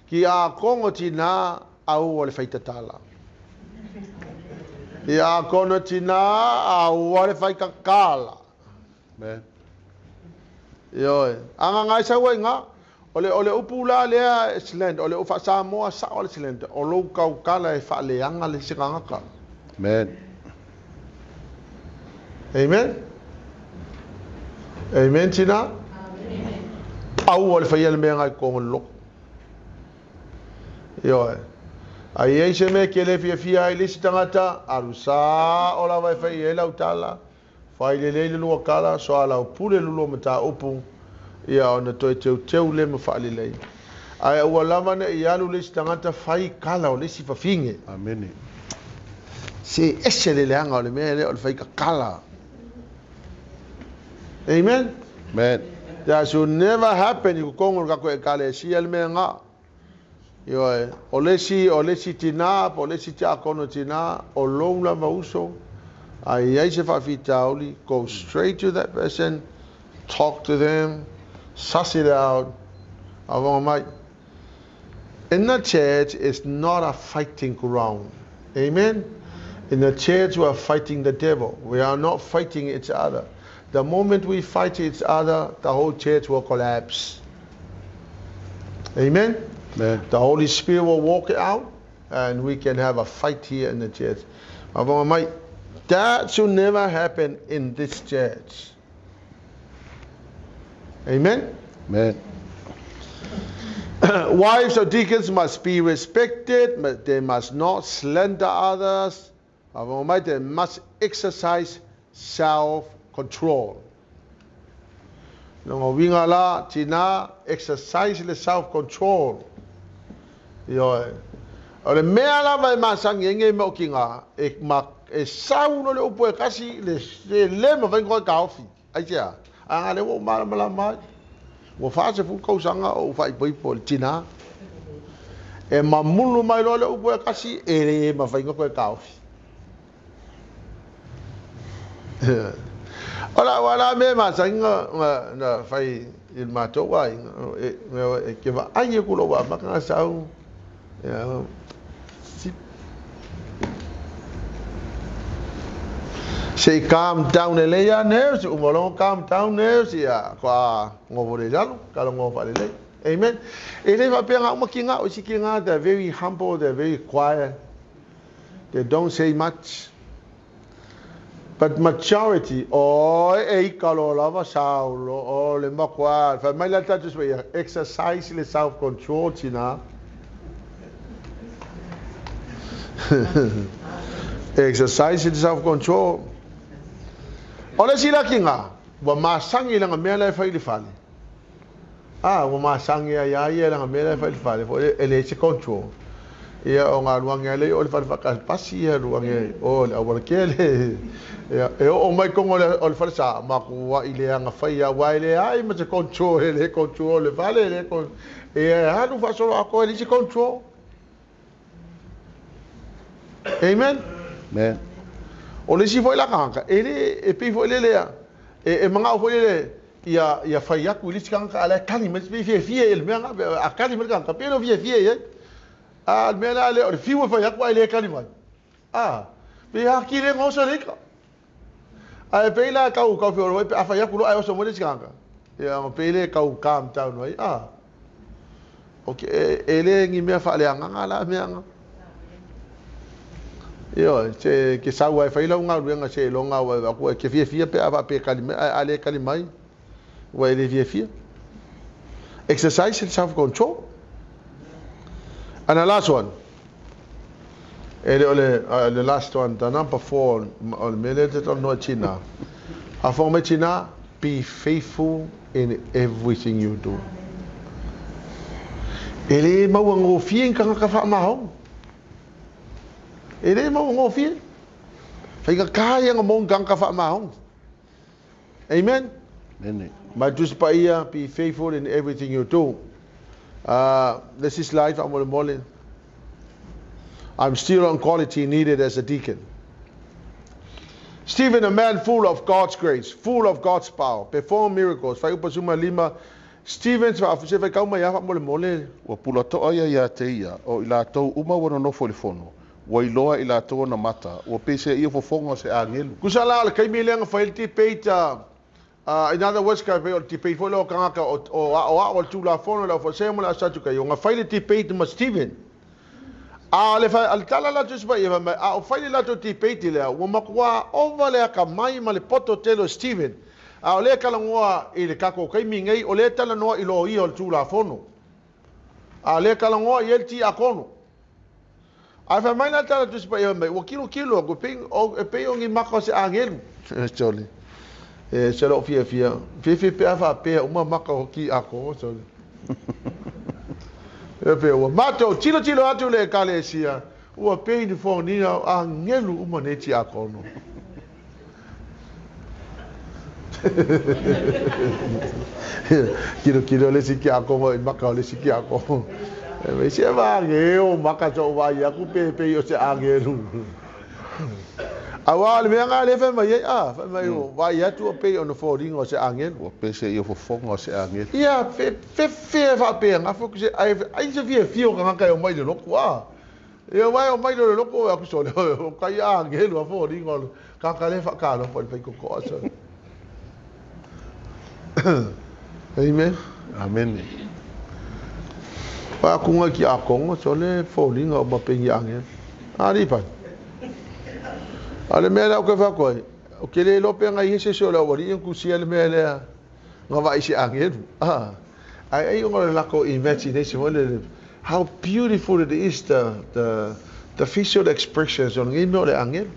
ki a kono tinā aua le whaitatala. Ki a kono tinā aua le whaikakala. Amen. Ioe. Aga ngai sau ai ngā. O le, o le upu la lea slander, o le faa-Samoa sao le slander, o lou kaukala e faaleaga le isi tagata. Amen. Amen. Amen tina. Aua le faia le mea ngai kongo le loko. Ioe. A i ai se mea ke le fiafia ai le isi tagata, alu sao lava e fai i ai lau tala, fai lelei le lua kala, soalau pule le lua mataupu, ia ona toe teuteu le ma faalelei. Ae aua lava ne i alu le isi tagata fai kala o le isi fafine. Amene. Se ese le leaga o le mea lea o le fai kakala. Amen. Amen. That should never happen i totonu o le tatou ekalesia le mea lena. Ioe, o le isi, o le isi tinā po o le isi tiakono tinā, o lou lava uso, a i ai se faafitauli, go straight to that person, talk to them, suss it out, faafofoga mai. In the church is not a fighting ground. Amen. In the church we are fighting the devil. We are not fighting each other. The moment we fight each other, the whole church will collapse. Amen. Amen. The Holy Spirit will walk it out, and we can have a fight here in the church. That should never happen in this church. Amen? Amen. Wives of deacons must be respected, but they must not slander others. They must exercise self-control. Lona uiga la tinā, exercise le self-control. Ioe. O le mea lava e masagi ai nei mau kiga, e, ma, e sau loa le upu e kasi, le, le le mafai ona taofi. Aisea? A lea ua ou malamalama ai. Ua 40 tausaga o ou faaipoipo i le tinā. E mamulu mai loa le upu e kasi, e le mafai ona toe taofi. O la ua la mea e masani na fai i le matou aiga, e ke vaai aku lou amata ona sau, ia, se i calm down lelei lava nurse, uma loa ona calm down nurse, ia, faatoa nofo lea i lalo, talanoa faalelei. Amen. E le faapea na uma kiga, o isi kiga, they're very humble, they're very quiet. They don't say much. But majority, o e ika loa lava sau loa, o le makuā, fai mai la tatou se ia, exercise le self control tinā. Exercise le self control. O le isi la kiga, ua masagi i lana mea la e fai i le fale. A, ua masagi ai lava ia i lana mea la e fai i le fale foi e leai se control. Ia, o galuega lea i o i le fale faatasi ia alu ane i o i le aualatele. Ia, e oo mai totonu o le falesa, matuai leaga fai lava, aua e leai ma se control, e le control le fale, e le ia e alu faasoloatoa e leai se control. Amen. Amen. O le isi foi la tagata, e le, e pei foi lele a, e manao foi lele ia fai atu i le isi tagata a o la e tali mai, pei e fiafia i le mea lena, a tali mai le tagata, pei e le o fiafia i ai. A o le mea la lea, o le fiu e fai atu ae le tali mai. A, pei a ki le gosa le ika. Ae pei la tau tau feoloai pe a fai atu loa ae oso mai le isi tagata. Ia, ona pei lea e tau calm down ai. A, ok, e le ni mea faaleagaga la mea na. Ioe, se ke sau ai fai lau galuega seiloga ua avatu e te fiafia pe a faapea e tali mai, ae a le tali mai, ua e le fiafia. Exercise self control. And the last one, e le o le, the last one, the number four, o le mea lea e te talanoa i tinā. A faafofoga mai tinā, be faithful in everything you do. E le mauagofie ni tagata faamahou. E le mauagofie. Faigata ia ona maua ni tagata faamaoni. Amen. Amen. Ma le Tusi Paia, be faithful in everything you do. Le isi slide faamolemole. I'm still on quality needed as a deacon. Stephen, a man full of God's grace, full of God's power, performed miracles. Fuaiupu 15, Stephen, se faitau mai lava faamolemole. Ua pulatoa ia iā te ia, o i latou uma ua nonofo i le fono, ua iloa e i latou ona mata, ua peseia fofoga o se agelu. Tusa la o le taimi lea na fai ai le debate, in other words, ka pei o le debate foi lea o tagata o aoao o le Tulafono, le Aufariseo ma le Au Satukaio, na fai le debate ma Stephen. A o le tala la a Tusi Paia, fai mai, a o fai le latou debate lea, ua matuā ova le atamai ma le poto tele o Stephen. A o lea e talanoa i le tatou taimi nei, o lea e talanoa i loia o le Tulafono. A o lea e talanoa i ai le tiakono. Ae fai mai la le tala a le Tusi Paia, fai mai, ua tilotilo atu, e pei o ni maka o se agelu. Sole. E se lou fiafia. Fiafia pe a faapea uma maka o tiakono, sole. E pei ua matou tilotilo atu le Ekalesia, ua pei ni foniga o agelu uma nei tiakono. Tilotilo le isi tiakono i maka o le isi tiakono. E mai, se vage o maka so'u vaai atu pe pei o se agelu. Auā o le mea lena lea e fai mai ai, a, fai mai ua vaai atu ua pei ona foliga o se agelu. Ua pei se ia fofoga o se agelu. Ia, fefe faapena foi se ai ai se fiafia o tagata e omai i le lotu, a. Ia aua e omai loa i le lotu ua aku sole, o kai agelu a foliga o le tagata lea e faatalofa i le faitotoa sole. Amen. Amene. Whaakunga ki akonga, sole foliga o mapengi agelu. Alii pai. A le mea lea ou ke fai atu ai, ou te le iloa pe na i ai se isi o le aualii na tusia le mea lea na vaai i se agelu. Ah, ae ai ona o le latou imagination foi lele, how beautiful it is the facial expressions o lenei mea o le agelu.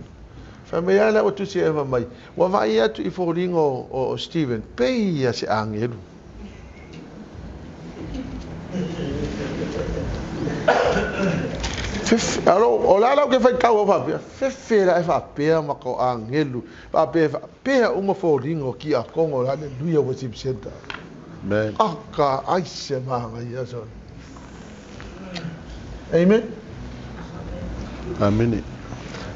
Fai mai lava lea ua tusi ai fai mai, ua vaai atu i foliga o Stephen, pei ia se agelu. Fefe, alo, o le a lau ke faitau au faapea, fefe la e faapea ma ko agelu, faapea faapea uma foliga o kiakono o le Hallelujah Worship Center. Amen. Aka ai se magaia sole. Amen. Amene.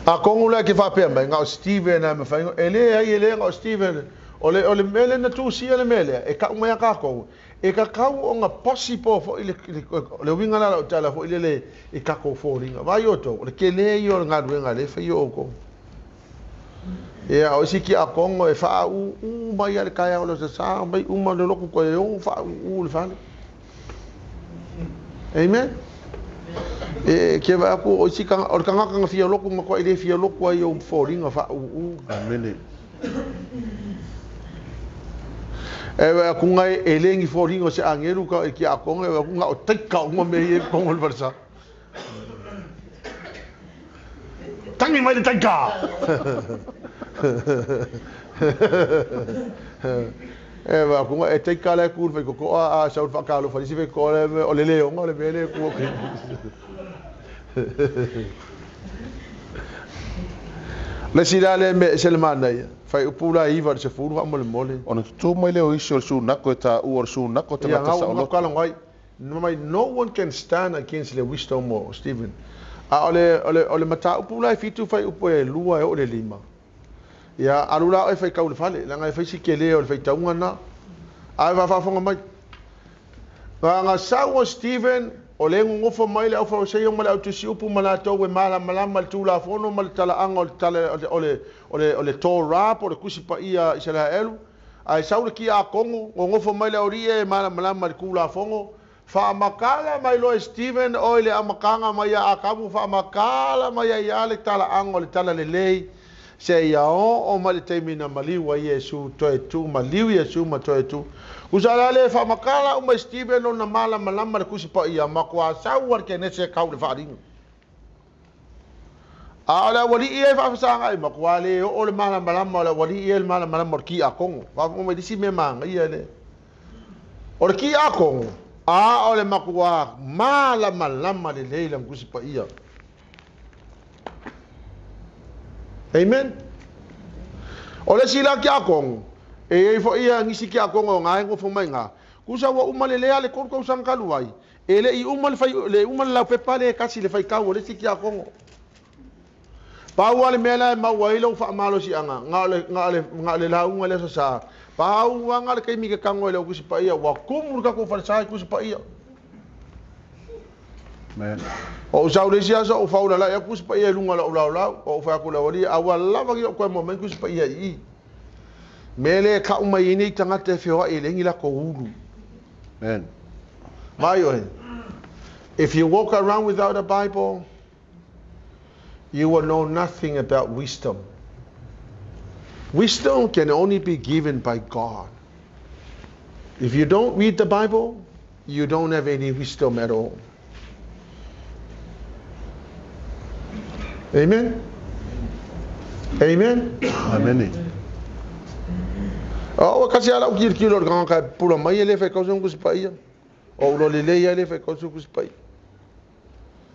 Atonu lea ke faapea mai, na o Stephen lava e mafai ona, e leai, e le na o Stephen, o le, o le mea lea na tusia le mea lea, e tau mai a tatou, e tatau ona possible foi le, le, le uiga la o lau tala foi lele i tatou foliga. Vaai outou, o le tele ia o le galuega lea e fai e outou. Ia, o isi tiakono e faaūū mai lava i le taeao o le Aso Sa, mai uma le lotu toe o faaūū le fale. Amen. E ke vaai atu o isi o le tagata na fia lotu matuai le fia lotu ai i ou foliga faaūū. Amene. E vaai atu nai e le ni foliga o se agelu ka e tiakono, e vaai atu na o taika uma mea ia i totonu o le falesa. Tangi mai le taika! E vaai atu, e taika la e tu i le faitotoa a sau le faatalofa i le isi faitotoa lea, o le leoga o le mea lea e tu atu ai. Le isi la lea mea e ese le manaia, faaiupu la 9 i le 10 faamolemole. Ona tutū mai lea o isi o le sunako e taua o le sunako Ia, tagata na ua saoloto. talanoa ai, mai no one can stand against le wisdom o Stephen. A o le, o le, o le mataupu la e fitu fuaiupu e lua e oo i le lima. Ia, alu la oe faitau i le fale, leaga e fai si tele o le faitauga lena. A e faafofoga mai. Na, na sau o Stephen, o lea e nonofo mai le aufauseio ma le autusiupu ma latou e malamalama i le Tulafono ma le talaaga o le tala, o le, o le, o le Torah po o le Tusi Paia a Isaraelu, ae sau le tiakono, nonofo mai le aualii e malamalama i le Tulafono, Faamakala mai loa e Stephen oe le amataga mai ia Akabu, faamakala mai ai lava le talaaga o le talalelei, seia oo mai le taimi na maliu ai Iesu, toe tu maliu Iesu ma toe tu. Usa la le faamakala uma e Stephen lona malamalama le Tusi Paia, matua sau a le kenese e kau le faaaliga. A o le aualii ia e faafesagai, matua le oo le malamalama o le aualii ia i le malamalama o le tiakono. Faafofoga mai i le isi mea manaia lea. O le tiakono, a o le matua malamalama lelei i lana Tusi Paia. Amen. O le isi la tiakono, e i ai foi ia nisi tiakono o na e nofo mai na, tusa ua uma lelei lava le 3 tausaga talu ai, e le i uma le fai, le uma le laupepa lea e tasi le faitau a le isi tiakono. Pau lava le mea la e maua ai lou faamalosiaga, na o le, na o le, na o le lauga i le Aso Sa. Pau lava na o le taimi ke tago ai le au Tusi Paia, ua tumu le tatou falesa i Tusi Paia. Amen. O ou sau le isi aso, ou faulala'i atu Tusi Paia i luga o lau laolao, ou fai atu i le aualii, a ua lava nei ou toe maua mai ni Tusi Paia i i. Mea lea e tau mai ai nei tagata e feoai e leai ni latou ulu. Amen. Vaai oe, if you walk around without a Bible, You will know nothing about wisdom. Wisdom can only be given by God. If you don't read the Bible, you don't have any wisdom at all. Amen? Amen? Amene. O, kasi ala u kilokilo o le tagata e pupula mai e le fai kausa kusi paia. O ulo lelei ia le fai kausa kusi paia.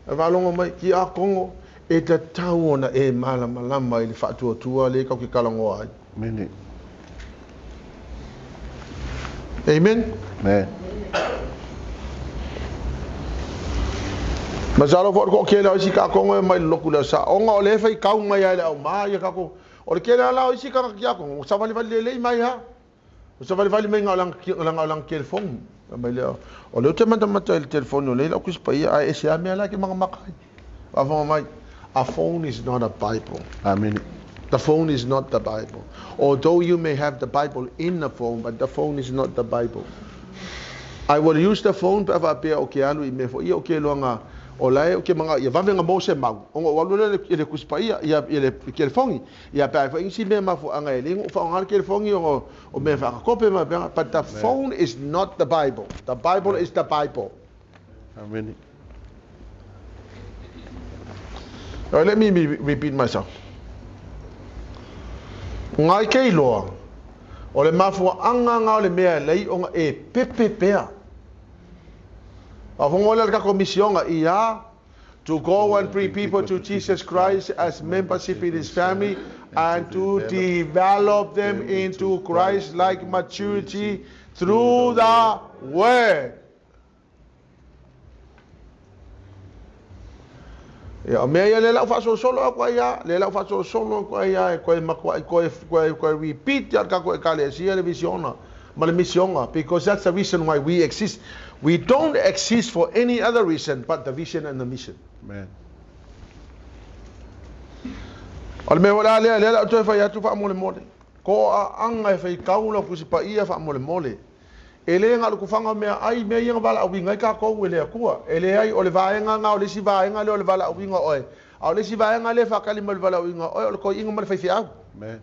E faalogo mai, ki akongo, e tatau ona e malamalama i le faatuatua lea tatou te talanoa ai. Amene. Amen. Amen. Masalo fo ko kele o isi ka kongo e mai loku le sa onga o le fai kau mai ai le au ma ia ka ko o le kele ala o isi ka kia ko sa vali vali le mai ha o sa vali vali mai nga lang lang lang telefon mai le o le te mata mata le telefon o le la kus pa ia e se ame ala ke manga makai va mai. A phone is not a Bible. Amen. The phone is not the Bible. Although you may have the Bible in the phone, but the phone is not the Bible. I will use the phone pe faapea o ke alu i mea foi ia o ke iloaga o la e o ke manga ia vave ga maua se mau ona ou alu lea i le Tusi Paia ia i le kelefogi ia pe a fai isi mea mafuaaga e le na ou faaaoga le kelefogi ona o mea faakakope ma faapena, but the phone is not the Bible. The Bible is the Bible. Amene. Alright, let me repeat myself. Ngai ke iloa, o le mafuaaga nga o le mea e lei ona e pepe pea. Faafofoga lea le tatou misioga ia to go and bring people to Jesus Christ as membership in his family and to develop them into Christ-like maturity through the word. Ia, o mea ia lea la u faasolosolo aku ai a, lea la u faasolosolo aku ai a e koe matuai koe, koe, koe repeat ia le tatou Ekalesia le visiona ma le misioga, because that's the reason why we exist. We don't exist for any other reason but the vision and the mission. Amen. O le mea foi la lea, lea la u toe fai atu faamolemole. Ko aaga e faitau lau Tusi Paia faamolemole. E le na o le tufaga o meaai, mea ia na valaauina ai tatou e le Atua. E leai, o le vaega na o le isi vaega lea o le valaauina o oe. A o le isi vaega lea e faatali mai o le valaauina o oe, o le toeaina ma le faifeau. Amen.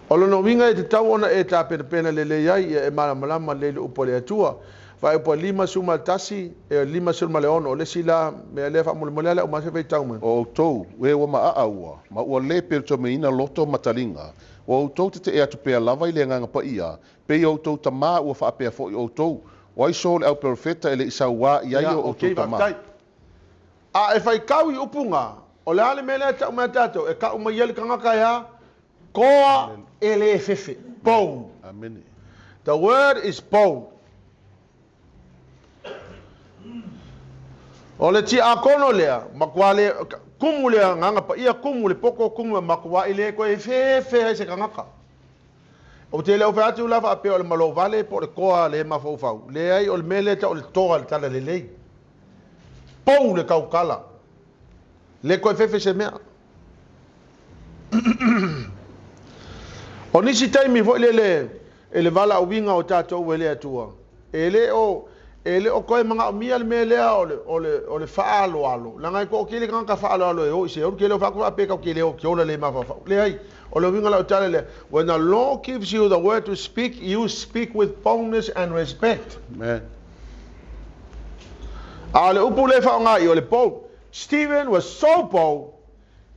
O lona uiga e tatau ona e tapenapena lelei ai ia e malamalama lelei le upu a le Atua. Faaiupu 51 e 56, o le isi la mea lea faamolemole a le aumai se faitau mai. O outou, e ua maaa ua, ma ua le peotomeina loto ma taliga, ua outou tetee atu pea lava i le Agaga Paia, pei o outou tamā ua faapea foi outou, o ai so le auperofeta e le i sauā i ai Ia, o outou ok, tamā. faafetai. A e faitau i upu na, o le a le mea lea e tau mai a tatou? E tau mai ai le tagata e a? Koa e le fefe. Bold. Amene. The word is bold. O le tiakono lea, matua le, kumu le Agaga Paia, kumu le poto, kumu, matuai le koe fefe ai se tagata. Ou te le o fai atu la faapea o le malovale po o le toa le mafaufau. Leai, o le mea lea tau o le toa i le talalelei. Pou le tautala. Le koe fefe se mea. O nisi taimi foi lele e le valaauina o tatou e le Atua, e le o e le o toe manaomia le mea lea o le o le o le faaaloalo, leaga e toatele tagata faaaloalo e o i Seoli, ke le o fai atu faapea tatou te le o te ola le mafaufau. Leai, o le uiga o lau tala lea, when the Lord gives you the word to speak, you speak with boldness and respect. Amen. A o le upu lea e faaaoga i o le bold. Stephen was so bold,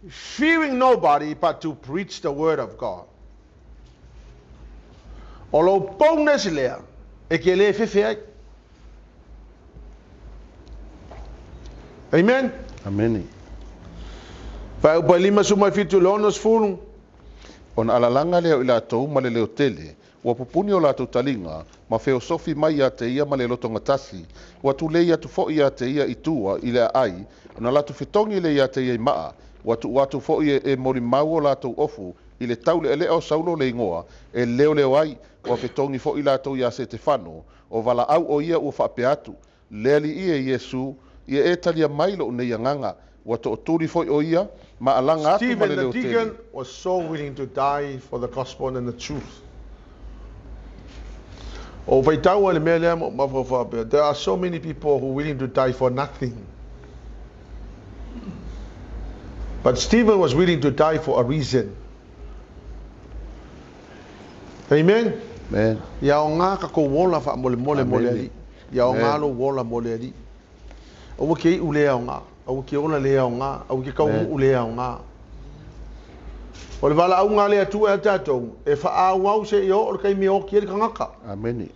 fearing nobody but to preach the word of God. O lou boldness lea e ke le fefe ai. Amen. Amene. Faaiupu e 57 i le 60. Ona alalaga lea o i latou ma le leotele, ua pupuni o latou taliga, ma feosofi mai ia te ia ma le lotogatasi, ua tulei atu foi ia te ia i tua i le aai, ona latou fetogi lea ia te ia i maa, ua tuu atu foi e molimau o latou ofu i le taulealea o Saulo le igoa e leoleo ai, ua fetogi foi latou iā Setefano, o valaau o ia ua faapea atu, Le Alii e Iesu, ia e talia mai lou nei agaga. Ua tootuli foi o ia, ma alaga atu ma Stephen le the leotele. deacon was so willing to die for the gospel and the truth. O faitau ai le mea lea ma ou mafaufau faapea, there are so many people who willing to die for nothing. But Stephen was willing to die for a reason. Amen. Amen. Ia aoga tatou ola faamolemole mo le Amene. Alii. Ia aoga Amen. lou ola mo le Alii. Aua ke iu le aoga, aua ke ola le aoga, aua ke Amen. taunuu le aoga. O le valaauga a le Atua ia tatou, e faaauau seia oo le taimi e oti ai le tagata. Amene.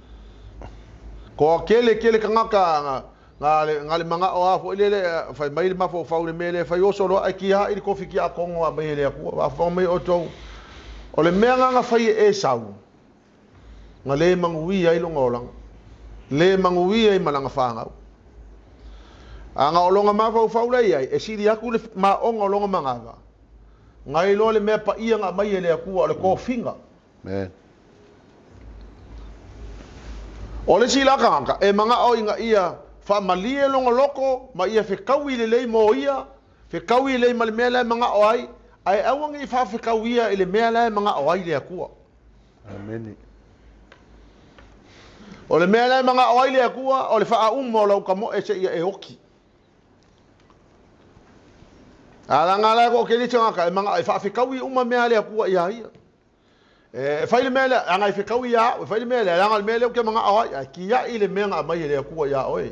Koa kele kele tagata nga nga le nga le manao a foi lele fai mai le mafaufau i le mea lea fai oso loa ae kia i le kofi tiakono a mai e le Atua. Faafofoga mai outou, o le mea nga na fai e Esau, na le manuia ai lona olaga, le manuia ai ma lana fanau. A nga o longa mafaufau lea i ai, e sili aku le maoga o longa manava. Ngai loa le mea paia nga mai e le Atua o le tofiga. Amen. O le isi la tagata, e manao ina ia faamalie lona loto ma ia fetaui lelei mo ia, fetaui lelei ma le mea la e manao ai, ae aua ne i faafetauia i le mea la e manao ai le Atua. Amene. O le mea la e manao ai le Atua, o le faauma o lau tamoe seia e oti. A laga la e toatele tagata e manao e faafetaui uma mea a le Atua ia ia. E fai le mea lea, leaga e fetaui ia au, e fai le mea lea, leaga o le mea lea ou te manao ai, ae tiai le mea na aumai e le Atua ia oe.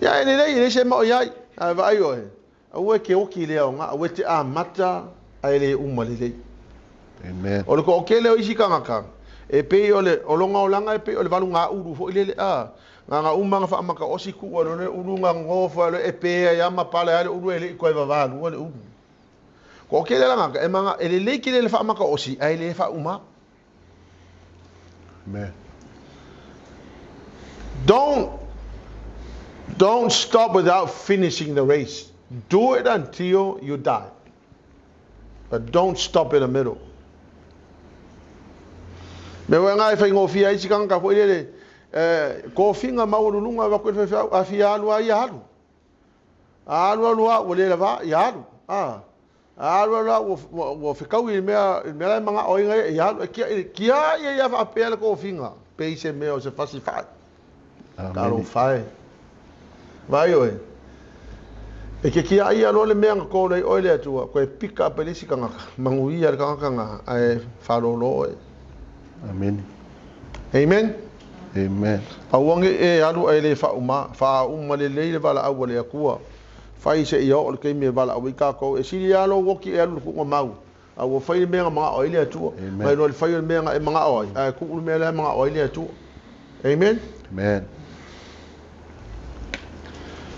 Ia e lelei, e le se mao i ai, ae vaai oe, aua e te oti i le aoga, aua e te amata ae le uma lelei. Amen. O le toatele o isi tagata, e pei o le, o lona olaga e pei o le valugaulu foi lele, a, na ona uma ona faamataosi tuu ai loa le ulu na nofo ai loa e pe ai lava ma pale ai le ulu e le i toe vavalua le ulu. Toatele la tagata, e mana, e lelei tele le faamataosi ae le faauma. Amen. Don't stop without finishing the race. Do it until you die. But don't stop in the middle. Mea ua nga e faigofie ai si tagata foi lele, tofiga maualuluga avatu i le faifeau, a fia alu lava ia alu. A alu alu lava ua le lava, ia alu. A alu alu lava ua fetaui i le mea, i le mea la e manao ai ia, ia alu. E tiai ai lava faapea le tofiga, pei se mea o se fasi fai. Talofa e. Vaai oe. E ke tiai ia loa le mea na tō nei oe le Atua, koe pick up e le isi tagata, manuia le tagata na, ae faalolo oe. Amen. Amen. Amen. Aua ne i e alu ae le faauma, faauma lelei le valaau a le Atua. Fai seia oo le taimi e valaau ai tatou. E sili lava lou oti e alu i le tuuga mau, a ua fai le mea na manao ai le Atua. Amen. Mai loa le fai o le mea na e manao ai, ae tuu le mea la e manao ai le Atua. Amen. Amen.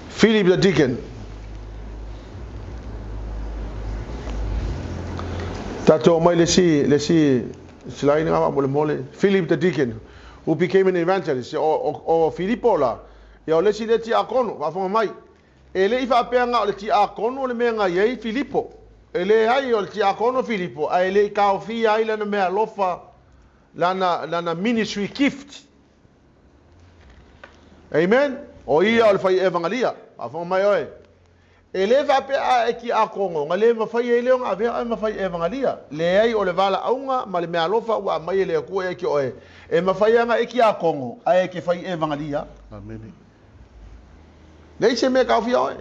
Philip the Deacon. Tatou mai le isi, le isi slide nga faamolemole. Philip the Deacon, who became an evangelist. O Filipo la, ia o le isi lea tiakono, faafofoga mai. E le i faapea na o le tiakono le mea na i ai Filipo. E leai o le tiakono Filipo, ae le i taofia ai lana meaalofa, lana ministry gift. Amen. O ia o le fai evangelia. Faafofoga mai oe. E le faapea a e tiakono, na le mafai ai lea ona avea oe ma fai evangelia. Leai o le valaauga ma le meaalofa ua aumai e le Atua ia te oe. E mafai lava ona e tiakono, ae e te fai evangelia. Amen. Leai se mea e taofia oe.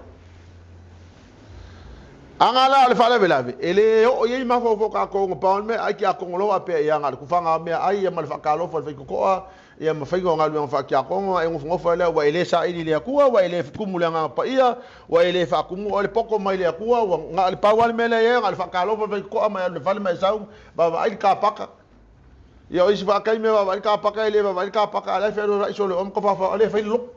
Aga la o le faalavelave, e le oo i ai mafaufau tatou ona pau o le mea, ai tiakono loa faapea ia na o le tufaga o meaai ia ma le faatalofa i le faitotoa, ia ma faiga o galuega faatiakono, a e nofonofo ai lea ua e le saili i le Atua, ua e le tumu i le Agaga Paia, ua e le faatumu oe le poto mai le Atua, ua na o le pau lava le mea lea e i ai, na o le faatalofa i le faitotoa ma e alu i le fale ma e sau, vaavaai le kapaka. Ia o isi faataimi e vaavaai le kapaka, e le vaavaai le kapaka, a o la e fealualuai solo i o ma tofaofao, a o lea e fai le lotu.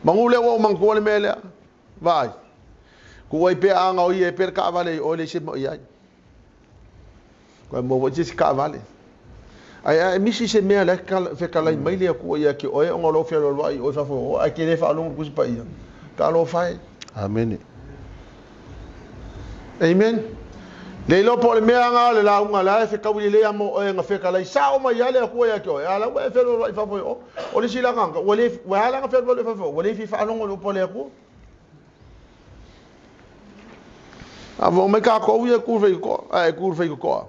Manu lea ua ou manatua le mea lea. Vaai. Tuu ai pea a gaoia ai pea le taavale i o e leai se mea o i ai. Koe maua foi se isi taavale. Ae a e misi se mea la e fetalai mai le Atua ia te oe ona o lou fealualuai i o i fafo i o, ae te le faalogo i le Tusi Paia. Talofa e. Amene. Amen. Le iloa po o le mea nga o le lauga la e fetaui lelei a mo oe na fetalai sao mai lava le Atua ia te oe, a la ua e fealualuai i fafo i o. O le isi la tagata, ua le, ua ala ona fealualu i fafo i o, ua le fia faalogo i le upu a le Atua. A fai mai tatou ia e tu i le faitotoa, a e tu i le faitotoa,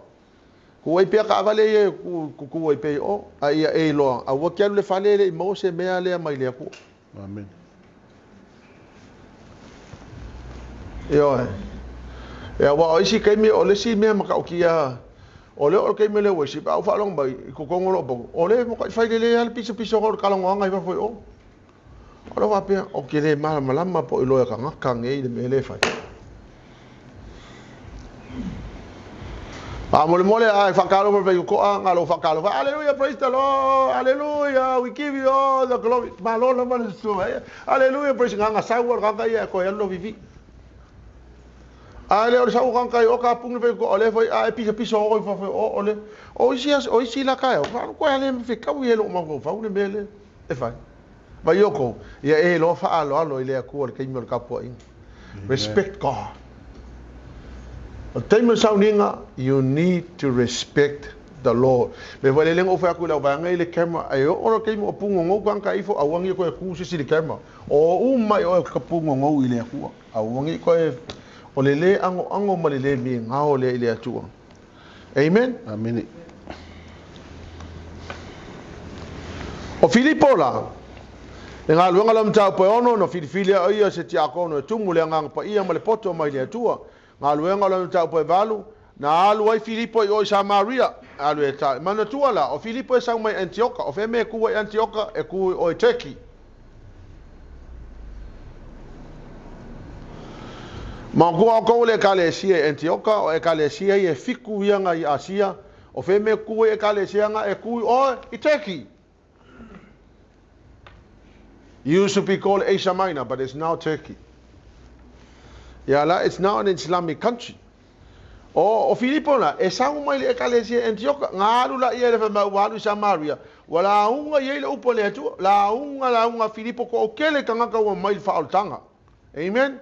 tu ai pea taavale ia e tu ai pea i o, a ia e iloa, aua te alu i le fale e le i maua se mea lea mai le Atua. Amen. Ioe. Ia, aua o isi taimi, o le isi mea matautia, o lea o le taimi o le worship, a ou faalogo mai i totonu o lou potu, o lea e matuai fai lelei lava le pisapisa o le talanoaga i fafo i o. O lea faapea, ou te le malamalama po o iloa e tagata nei le mea lea e fai. Faamolemole a e faatalofa mai totoa, na lou faatalofa, Hallelujah, praise the Lord, hallelujah, we give you all the glory. Malo lava le susuga. Hallelujah, praise nga nga sau o le tagata ia e toe alu lau vivi. A le o le sau tagata i o kapugi le fai o le foi a e pisapiso o i fafo o o le o isi o isi la taeao fa ko ale me fekau i lo mafaufau le mea lea e fai. Vai o kou ia e loa faaaloalo i le Atua i le taimi o le tapuaiga. Respect God. O le taimi o le sauniga, you need to respect the Lord. Me foi le lenga o fai atu i lau vaega i le camera, e oo le taimi o pugogou tagata ifo, aua nei koe ku se isi i le camera. O uma i oe ka pugogou i le Atua. Aua nei koe, o le le agoago ma le le migao lea i le Atua. Amen. Amene. O Filipo la, le galuega la mataupu e ono, na filifili o ia se tiakono e tumu le agaga paia ma le poto mai le Atua. Galuega la mataupu e 8, na alu ai Filipo i o i Samaria, alu e ta. Manatua la, o Filipo e sau mai Antioka, o feme e ku i Antioka, e ku o i Turkey. Ma kua o kou le ekalesia i Antioka, o ekalesia i e fiku ia nga i Asia, o feme ku i ekalesia nga e ku o i Turkey. Used to be called Asia Minor, but it's now Turkey. Ia la, it's now an Islamic country. O Filipo la, e sau mai le ekalesia Antioka, nga alu la ia le whamau ua alu i Samaria, ua lauga i ai le upu a le Atua, lauga lauga Filipo ko o kele tangata ua mai le whaoltanga. Amen.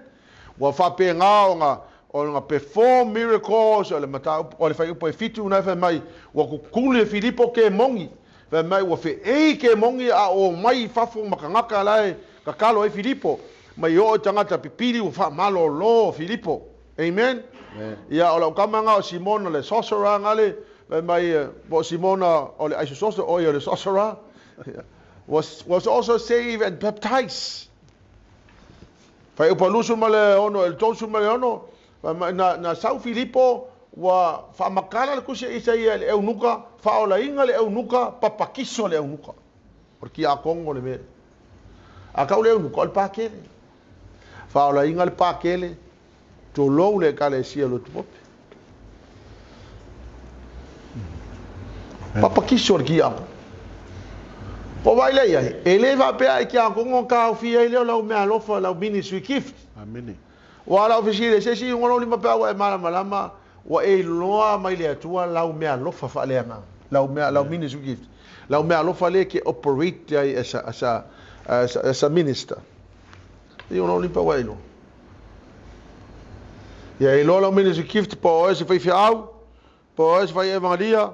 Ua whapenga o nga o nga perform miracles o le mata o le whai upu e 7 na whai mai ua kukuli e Filipo ke mongi. Whai mai ua whe ei ke mongi a o mai fafo makangaka lae kakalo e Filipo. Mai o e tangata pipili ua wha malo lo Filipo. Amen. Ia o lau kamanga o Simona le sorcerer ngale whai mai po Simona o le aiso sorcerer o ia le sorcerer was also saved and baptized. Whai upa lusu ma le ono, e le tōsu ma le ono, na sau Filipo, ua whaamakala le kusi isa ia le eunuka, whaolainga le eunuka, papakiso le eunuka. O le kia kongo le mea. A kau le eunuka, o le pākele. Whaolainga le pākele, tōlou le ekalesia lo tupope. Papakiso le kia kongo. Ko vai le ia, e le whapea e kia kongo ka ufia i leo lau mea alofa, lau ministry gift. Amene. Wa lau fisile, se si unga lima pea ua e malamalama, ua e loa mai le atua lau mea alofa whaaleanga. Lau mea, lau ministry gift. Lau mea alofa le ke operate ai as a minister. I unga lima pea ua e loa. Ia e loa lau ministry gift po oe se whai whiau, po oe se whai evangelia,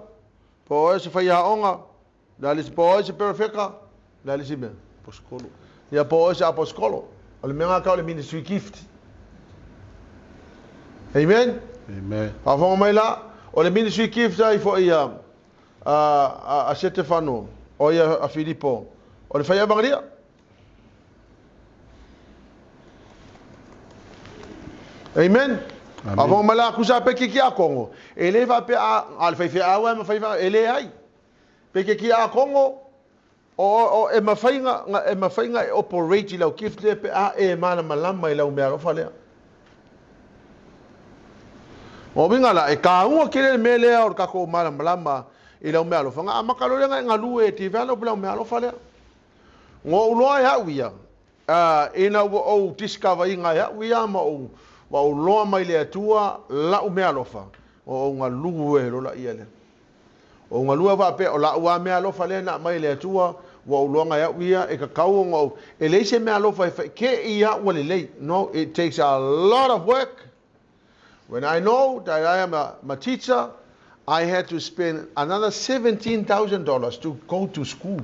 po oe se whai aonga, la lisi po oe se perfeka, la lisi mea. Aposkolo. Ia po oe se aposkolo. O le mea ngā le ministry gift. Amen. Amen. Whafonga mai la, o le ministry gift ai fo ia a Setefano, o ia a Filipo. O le whai evangelia. Amen. Whafonga mai la, kusa peke ki a Kongo. E le whape a le whai awa ma whai e le ai. Peke ki a Kongo, o e mawhainga e operate i lau gift le pe a e mana malama i lau mea alofa lea. O winga la, e ka ua kere le mea lea o le kako mana malama i lau mea alofa. Nga amakalo lea nga ngalue e te valo lau mea alofa lea. Ngo uloa e au ia, ina ua ou discover inga e au ia ma ou wa uloa mai le atua lau mea alofa. O au ngalue lola ia lea. O ngalua wha o la ua mea alofa lea na mai le atua, ua uloanga e au ia, e kakau o e leise mea alofa e ke ia ua le lei. No, it takes a lot of work. When I know that I am a teacher, I had to spend another $17,000 to go to school.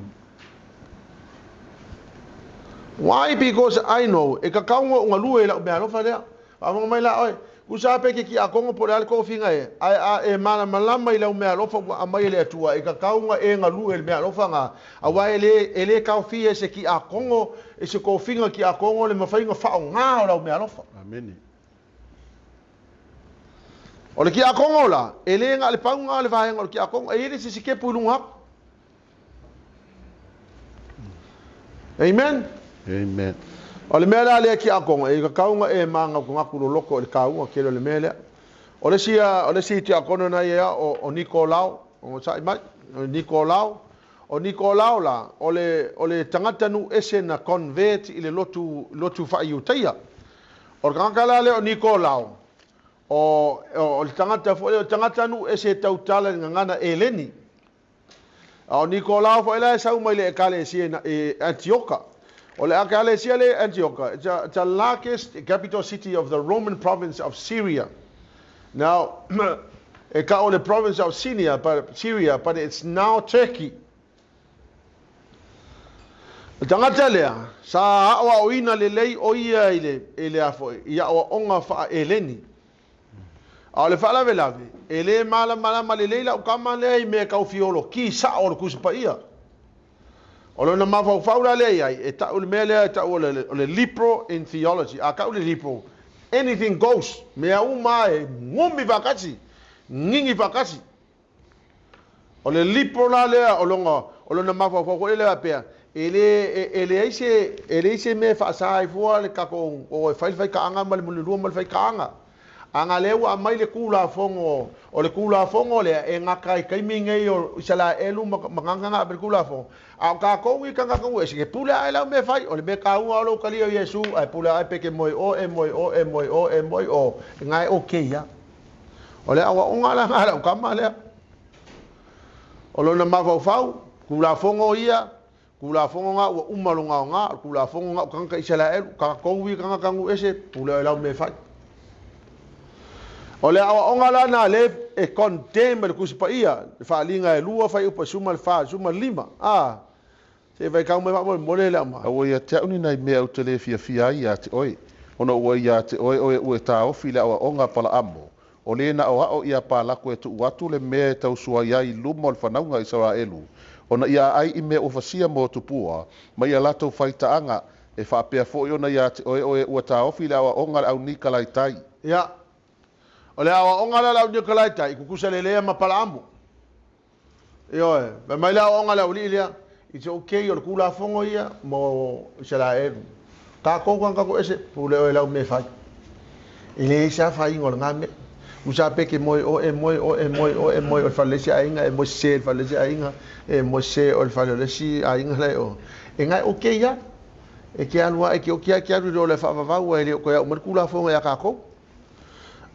Why? Because I know, e kakau o ngalua e lau mea alofa lea. Whamonga mai la oe, kusa peke ki a kongo po le ale kofinga e, a e mana malama i lau mea alofa ua amai le atua, e kakaunga e ngalu e le mea alofa ngā. A wa e le kaufia se ki a kongo, e se kofinga ki a kongo le mawhainga whao ngā o lau mea alofa. Amene. O le ki a kongo la, e le ngā le paunga le vaenga o le ki a kongo, e ele se si kepu lunga haku. Amen. Amen. O le mea la lea ki a kongo, e kakaunga e manga ko ngaku loko o le kaunga ke le mea lea. O le si tia kono na ia o Nikolao, o sai mai, o Nikolao, o Nikolao la, o le tangata nu ese na convert i le lotu whai utaia. O le kangaka la lea o Nikolao, O, o le tagata foi lea, o le tagatanuu ese e tautala i le gagana Eleni. A o Nikolao foi la e sau mai le ekalesia i Antioka. O le ekalesia lea i Antioka, it's a, it's a largest capital city of the Roman province of Syria. Now, e ka o le province of Syria, but, Syria, but it's now Turkey. O le tagata lea, sa aoaoina lelei o ia i le, i le a foi, i aoaoga faa-Eleni. A o le faalavelave, e le malamalama lelei lau tama lea i mea tau fioloki sao o le Tusi Paia. O lona mafaufau la lea i ai, e tau le mea lea e tau o le, o le liberal in theology. A tau le liberal, anything goes, mea uma e gumi faatasi, gigi faatasi. O le lipo la lea o lona, o lona mafaufau foi lea faapea, e le, e, e leai se, e leai se mea e faasa ai fua le tatou, o e fai le faikaaga ma le mulilua ma le faikaaga. A na lea ua aumai le Tulafono, o le Tulafono lea e gata i taimi nei o Isaraelu ma, ma tagata na ave i le Tulafono, a o tatou nei tagata ua ese, e pule ae lau mea e fai, o le mea taua o lou talia o Iesu, ae pule ae pe e te moe o, e moe o, e moe o, e moe o, na e okay lava. O le aoaoga la na lau tama lea. O lona mafaufau, Tulafono ia, Tulafono na ua uma lona aoga, o le Tulafono na o tagata Isaraelu, tatou ia tagata nuu ese, pule oe lau mea e fai. O le aoaoga la na le e condemn e le Tusi Paia, le faaliga e lua, fuaiupu e 14, 15, a, se i faitau mai faamolemole le auma. A ua ia te au ni nai mea ou te le fiafia ai ia te oe, ona ua ia te oe oe ua e taofi i le aoaoga a Palaamo, o le na aoao ia Palako e tuu atu le mea e tausuai ai i luma o le fanauga a Isaraelu, ona ia aai i mea ua fasia mo tupua, ma ia latou faitaaga, e faapea foi ona ia te oe oe ua taofi i le aoaoga a le au Nikalaitai. Ia, o le aoaoga lea a le au Nikalaitai, i tutusa lelei ma Palaamo. Ioe, fai mai le aoaoga a le aualii lea, it's okay, o le Tulafono ia mo Isaraelu. Tatou tagata toese, pule oe i lau mea e fai. E leai se afaina o lena mea. Tusa pe e te moe oe, e moe oe, e moe oe, e moe oe i le fale o le isi aiga, e moe sese i le fale o le isi aiga, e moe sese oe i le fale o le isi aiga la e o. E na e okay lava. E te alu lava, e te oti lava e te alu i lo le faavavau, e le o toe au mai le Tulafono ia tatou.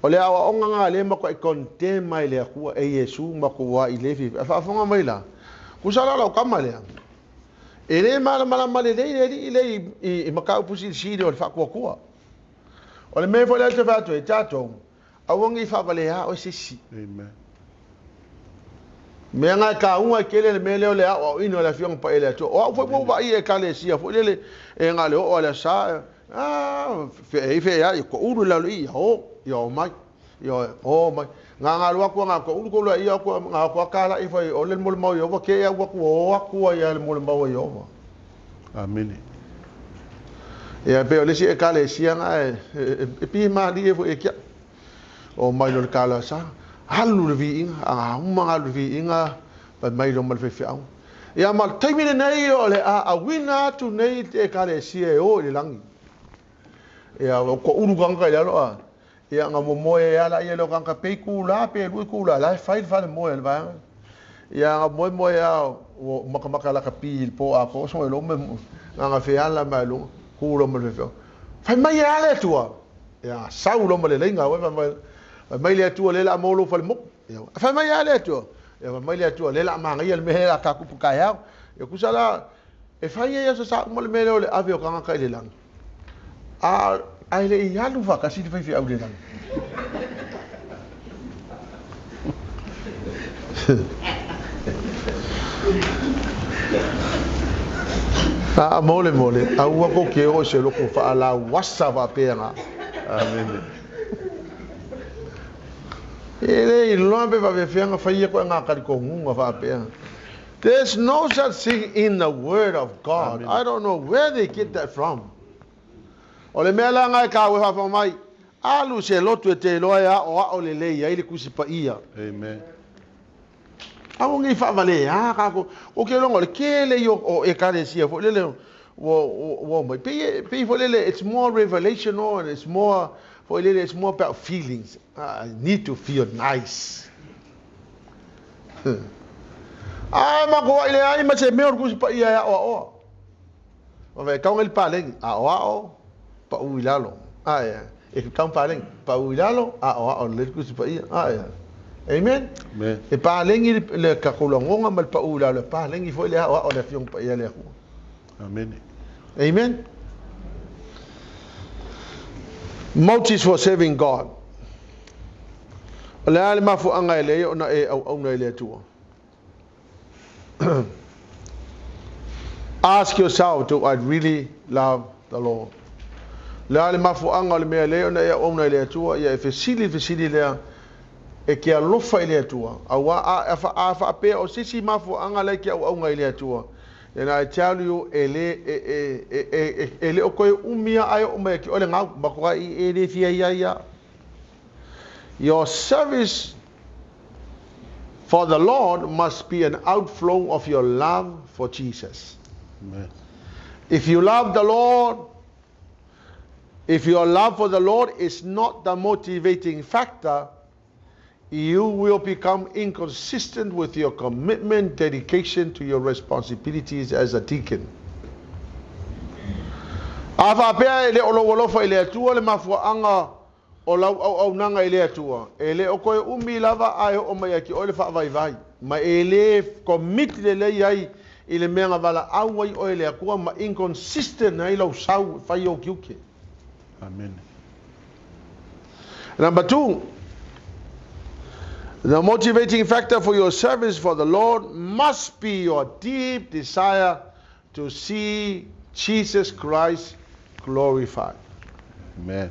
O le aoaoga lena lea e matuai condemn ai le Atua e Iesu matuai le fiafia. A faafofoga mai la, tusa la o lau tama lea, e le malamalama lelei le alii lea i, i, i mataupu silisili o le faatuatua. O le mea foi lea ou te fai atu ai, tatou, aua ne i faavalea oe se isi. Amen. Mea na e taua ai tele le mea lea o le aoaoina o le Afioga Paia le Atua. O au foi ua ou vaai i ekalesia foi lele e na le oo a le asa, ah, fe fe ai ko ulu la i o, ia o mai. Ia o mai. Nga nga lua ku nga ko ulu ko la ia ku nga ku ka la i foi o le mo le mau i o ke ia ku o aku ia le mo le mau i o. Amene. Ia pe o le si ekalesia nga e e pi ma li e foi e kia. O mai lo le kala sa alu le viiga, a uma alu le viiga, fai mai loa ma le faifeau. Ia ma le taimi lenei o le a auina atu nei te ekalesia e o i le lagi. Ia o ko ulu kanga i lalo a. Ia nga momoe e ala ia lo kanga pe ku la pe lui ku la la fai le fale moe le vaega. Ia nga moe moe a o makamaka la ka pi po a ko so e lo me nga nga fe ala ma lo ku lo ma le faifeau. Fai mai e ala e tua. Ia sau lo ma le leinga we fai mai fai mai le Atua le la mo lo fale moku. Ia fai mai a le Atua. Ia fai mai le Atua le la mangaia le mea la ka kupu kai au. Ia kusa la e fai ai sa sa uma le mea lea o le ave o tagata i le lagi. A ae le i alu faatasi le faifeau i le lagi. A mole mole, aua ko ke o se loko whaalauasa faapea nga. Amene. E le i loa pe faafeafeaga faia koe ngā kalikoguga faapea. There's no such thing in the word of God. Amen. I don't know where they get that from. O le mea la nga e kāua e faafofoga mai, alu se lotu e te iloa e aoao lelei ai le Tusi Paia. Amen. Aua nei faavaleā kākou. Ou te iloa o le tele ia o ekalesia foi lele ua ua omai. Pei pei foi lele it's more revelational and it's more foi lele it's more about feelings. I need to feel nice. Ae matou ai leai ma se mea o le Tusi Paia e aoaoa. Ua e tau le paleni, aoao, pau i lalo. Ae. E ke tau paleng pa u ilalo a o a o le kusi pa ia a ia. Amen. Amen. E palengi le kakulangonga ma le pa u ilalo palengi foi le a o a o le afioga paia le Atua. Amen. Amen. Motives for serving God. O le a le mafuaaga e leai ona e auauna i le Atua. Ask yourself, do I really love the Lord? Le a le mafuaaga o le mea e leai ona e auauna i le Atua, ia e fesili le fesili lea, e ke alofa i le Atua. Auā a, a, a faapea o se isi mafuaaga la e ke auauna i le Atua, then I tell you, e le, e, e, e, e, e, e le o toe umi lava ae oo mai ia te oe le gau, matuai e le fia ia ia. Your service for the Lord must be an outflow of your love for Jesus. Amen. If you love the Lord, if your love for the Lord is not the motivating factor, you will become inconsistent with your commitment, dedication to your responsibilities as a deacon. A faapea e le o lou alofa i le Atua le mafuaaga o lau auaunaga i le Atua, e le o toe umi lava ae oo mai ia te oe le faavaivai, ma e le commit lelei ai i le mea na valaau ai oe e le Atua ma inconsistent ai lou sau e fai ou tiute. Amene. Number 2, the motivating factor for your service for the Lord must be your deep desire to see Jesus Christ glorified. Amen.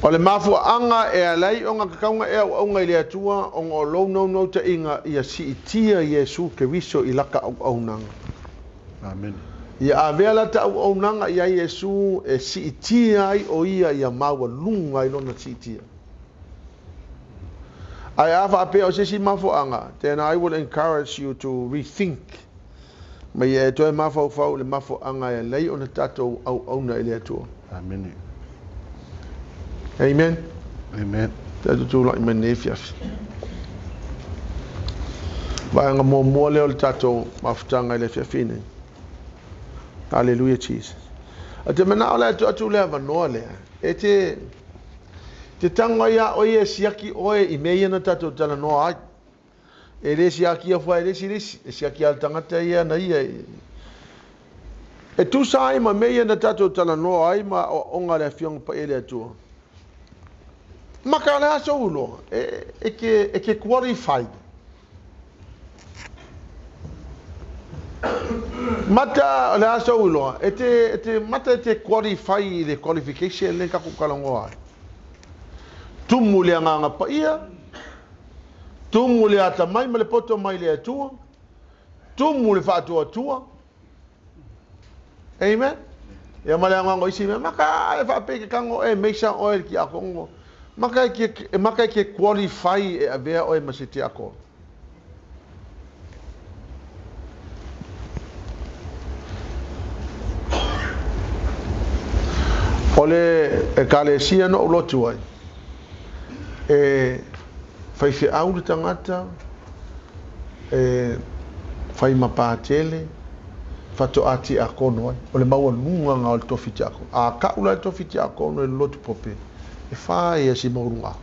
O le mafuaaga e ala ai ona tatauga e auauna i le Atua ona o lou naunautaiga ia siitia Iesu Keriso i laka auaunaga. Amene. Ia avea lata auaunaga ia Iesu e siitia ai o ia ia maualuga i lona siitia. Ae a faapea o se isi mafuaaga, then I will encourage you to rethink, ma ia e toe mafaufau i le mafuaaga e ala ai ona tatou auauna i le Atua. Amene. Amen. Amen. Tatou tulai mai lenei afiafi. Vaega muamua lea o le tatou mafutaga i le afiafi nei. Hallelujah Jesus. O te manao le atu atu le avanoa lea. E te te tango ai a oe e siaki oe i mea ia na tatou talanoa ai. E le siakia fua e le isi le isi. E siaki a le tagata ia na ia. E tusa ai ma mea ia na tatou talanoa ai ma aoaoga a le Afioga Paia i le Atua. Maka o le a sou iloa? E, e, ke, e ke qualified. Mata o le a sou iloa? E te, e te, mata e te qualify i le qualification le tatou talanoa ai. Tumu le Agaga Paia, tumu le atamai ma le poto mai le Atua, tumu le faatuatua. Amen. Ia ma le agaga o isi mea, maka e faapea ke kago e meisa oe le tiakono. Maka e ke, maka e ke qualify e avea oe ma se tiakono. O le ekalesia na ou lotu ai, e faifeau le tagata, e fai ma patele, faatoa tiakono ai. O le maualuga o le tofi tiakono. A kau la le tofi tiakono e le lotu pope, e fai ia si maualuga.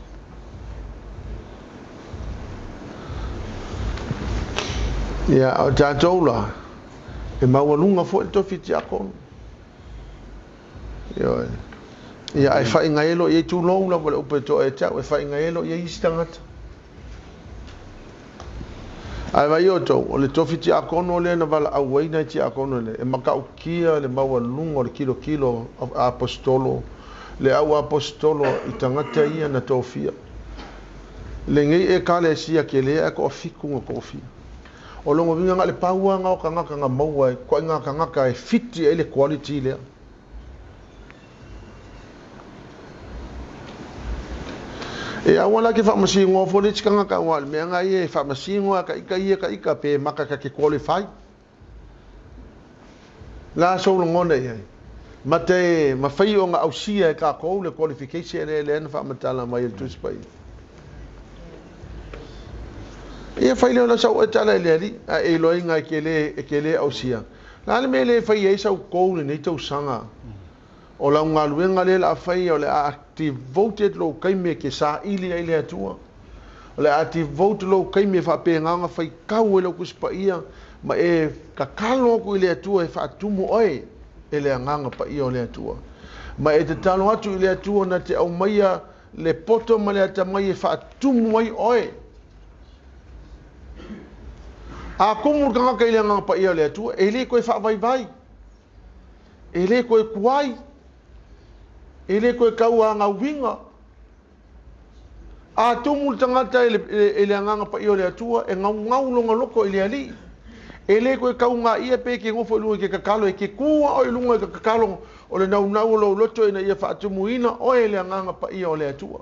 Ia, o tatou la, e maualuga foi le tofi tiakono. Ioe. Ia, ae faiga e lo i ai tulou lava le upu e toa e te au, e faiga e lo i ai isi tagata. Ae vaai outou, o le tofi tiakono lea na valaau ai nai tiakono lea, e matautia le maualuga o le kilokilo a aposetolo, le au aposetolo i tagata ia na tofia. Lenei Ekalesia kele ae toafitu na tofia. O lona uiga na o le pau lava na o tagata na maua e ituaiga tagata e fiti ai le quality lea. E aua la ke faamasinoa foi le isi tagata aua o le mea na ia e faamasino a ka ika ia ka ika pe maka ka ke qualify. La sou lagona i ai. Ma te mafai ona ausia e tatou le qualification lea lea na faamatala mai e le Tusi Paia. Ia fai lea o la sau oe tala i le Alii, a e iloaina e ke le, e ke le ausia. La le mea le fai ai sau goal i lenei tausaga. O lau galuega lea o le a faia, o le a devoted lou taimi e te saili ai i le Atua. O le a devote lou taimi e faapena ona faitau ai lau Tusi Paia ma e tatalo atu i le Atua e faatumu oe e le Agaga Paia o le Atua. Ma e tatalo atu i le Atua na te aumaia le poto ma le atamai e faatumu ai oe. A tumu le tagata i le Agaga Paia o le Atua, e le toe faavaivai, e le toe tuai, e le toe tauanauina. A tumu le tagata i le Agaga Paia o le Atua, e gaugau lona loto i le Alii. E le toe taugaia pe e te nofo i luga i te tatalo, e te tu lava oe i luga i te tatalo o le naunau o lou loto ina ia faatumuina oe e le Agaga Paia o le Atua.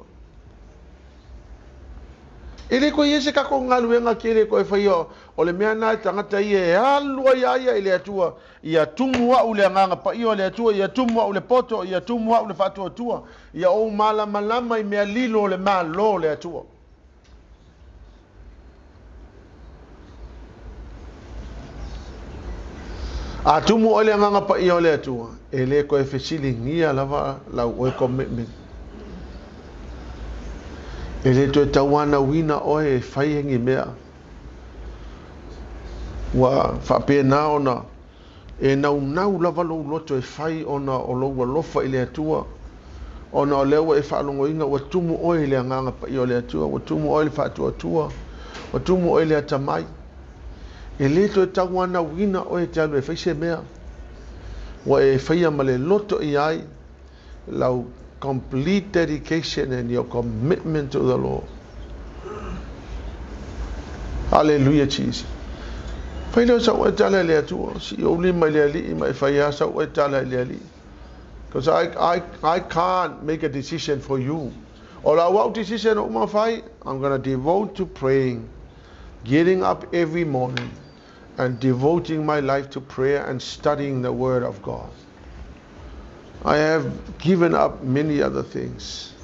E le toe i ai se tatou galuega tele e toe faia, o le mea lena e tagata ia e alu ai a ia i le Atua, ia tumu au i le Agaga Paia o le Atua, ia tumu au i le poto, ia tumu au i le faatuatua, ia ou malamalama i mea lilo o le Malo o le Atua. A tumu oe i le Agaga Paia o le Atua, e le toe fesiligia lava lau oe commitment. E le toe tauanauina oe e fai ni mea. Ua faapena ona e naunau lava lou loto e fai ona o lou alofa i le Atua, ona o lea ua e faalogoina ua tumu oe i le Agaga Paia o le Atua, ua tumu oe i le faatuatua, ua tumu oe i le atamai. E le toe tauanauina oe e te alu e fai se mea. Ua e faia ma le loto i ai lau complete dedication and your commitment to the Lord. Hallelujah Jesus. Fai lea o sau oe tala i le Atua, sii ou lima i le Alii ma e fai lava sau oe tala i le Alii. Because I can't make a decision for you. O lau au decision o uma fai, I'm gonna devote to praying, getting up every morning and devoting my life to prayer and studying the Word of God. I have given up many other things.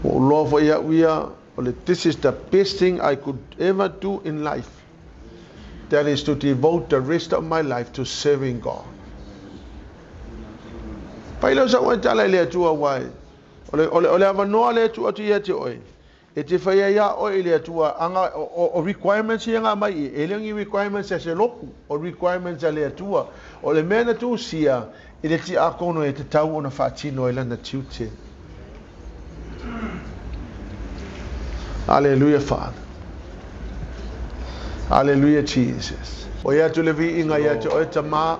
Ua ou loa foi au ia, o le this is the best thing I could ever do in life. That is to devote the rest of my life to serving God. Pai leo sa oe tala i le Atua wai. O le, o le, o le avanoa le atu atu ia te oe. E te fai ai a oe i le Atua, anga, o requirements ia nga mai i, e le ni requirements a se loku, o requirements a le Atua. O le mea na tusia, i le tiakono e tatau ona faatino ai lana tiute. Hallelujah, Father. Hallelujah, Jesus. Oi atu le viiga ia te oe Tama,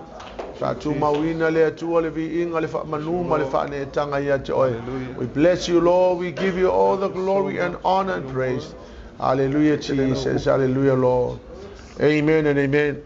faatumauina le Atua le viiga, le faamanu ma le faaneetaga ia te oe. We bless you, Lord. We give you all the glory and honor and praise. Hallelujah, Jesus. Hallelujah, Lord. Amen and amen.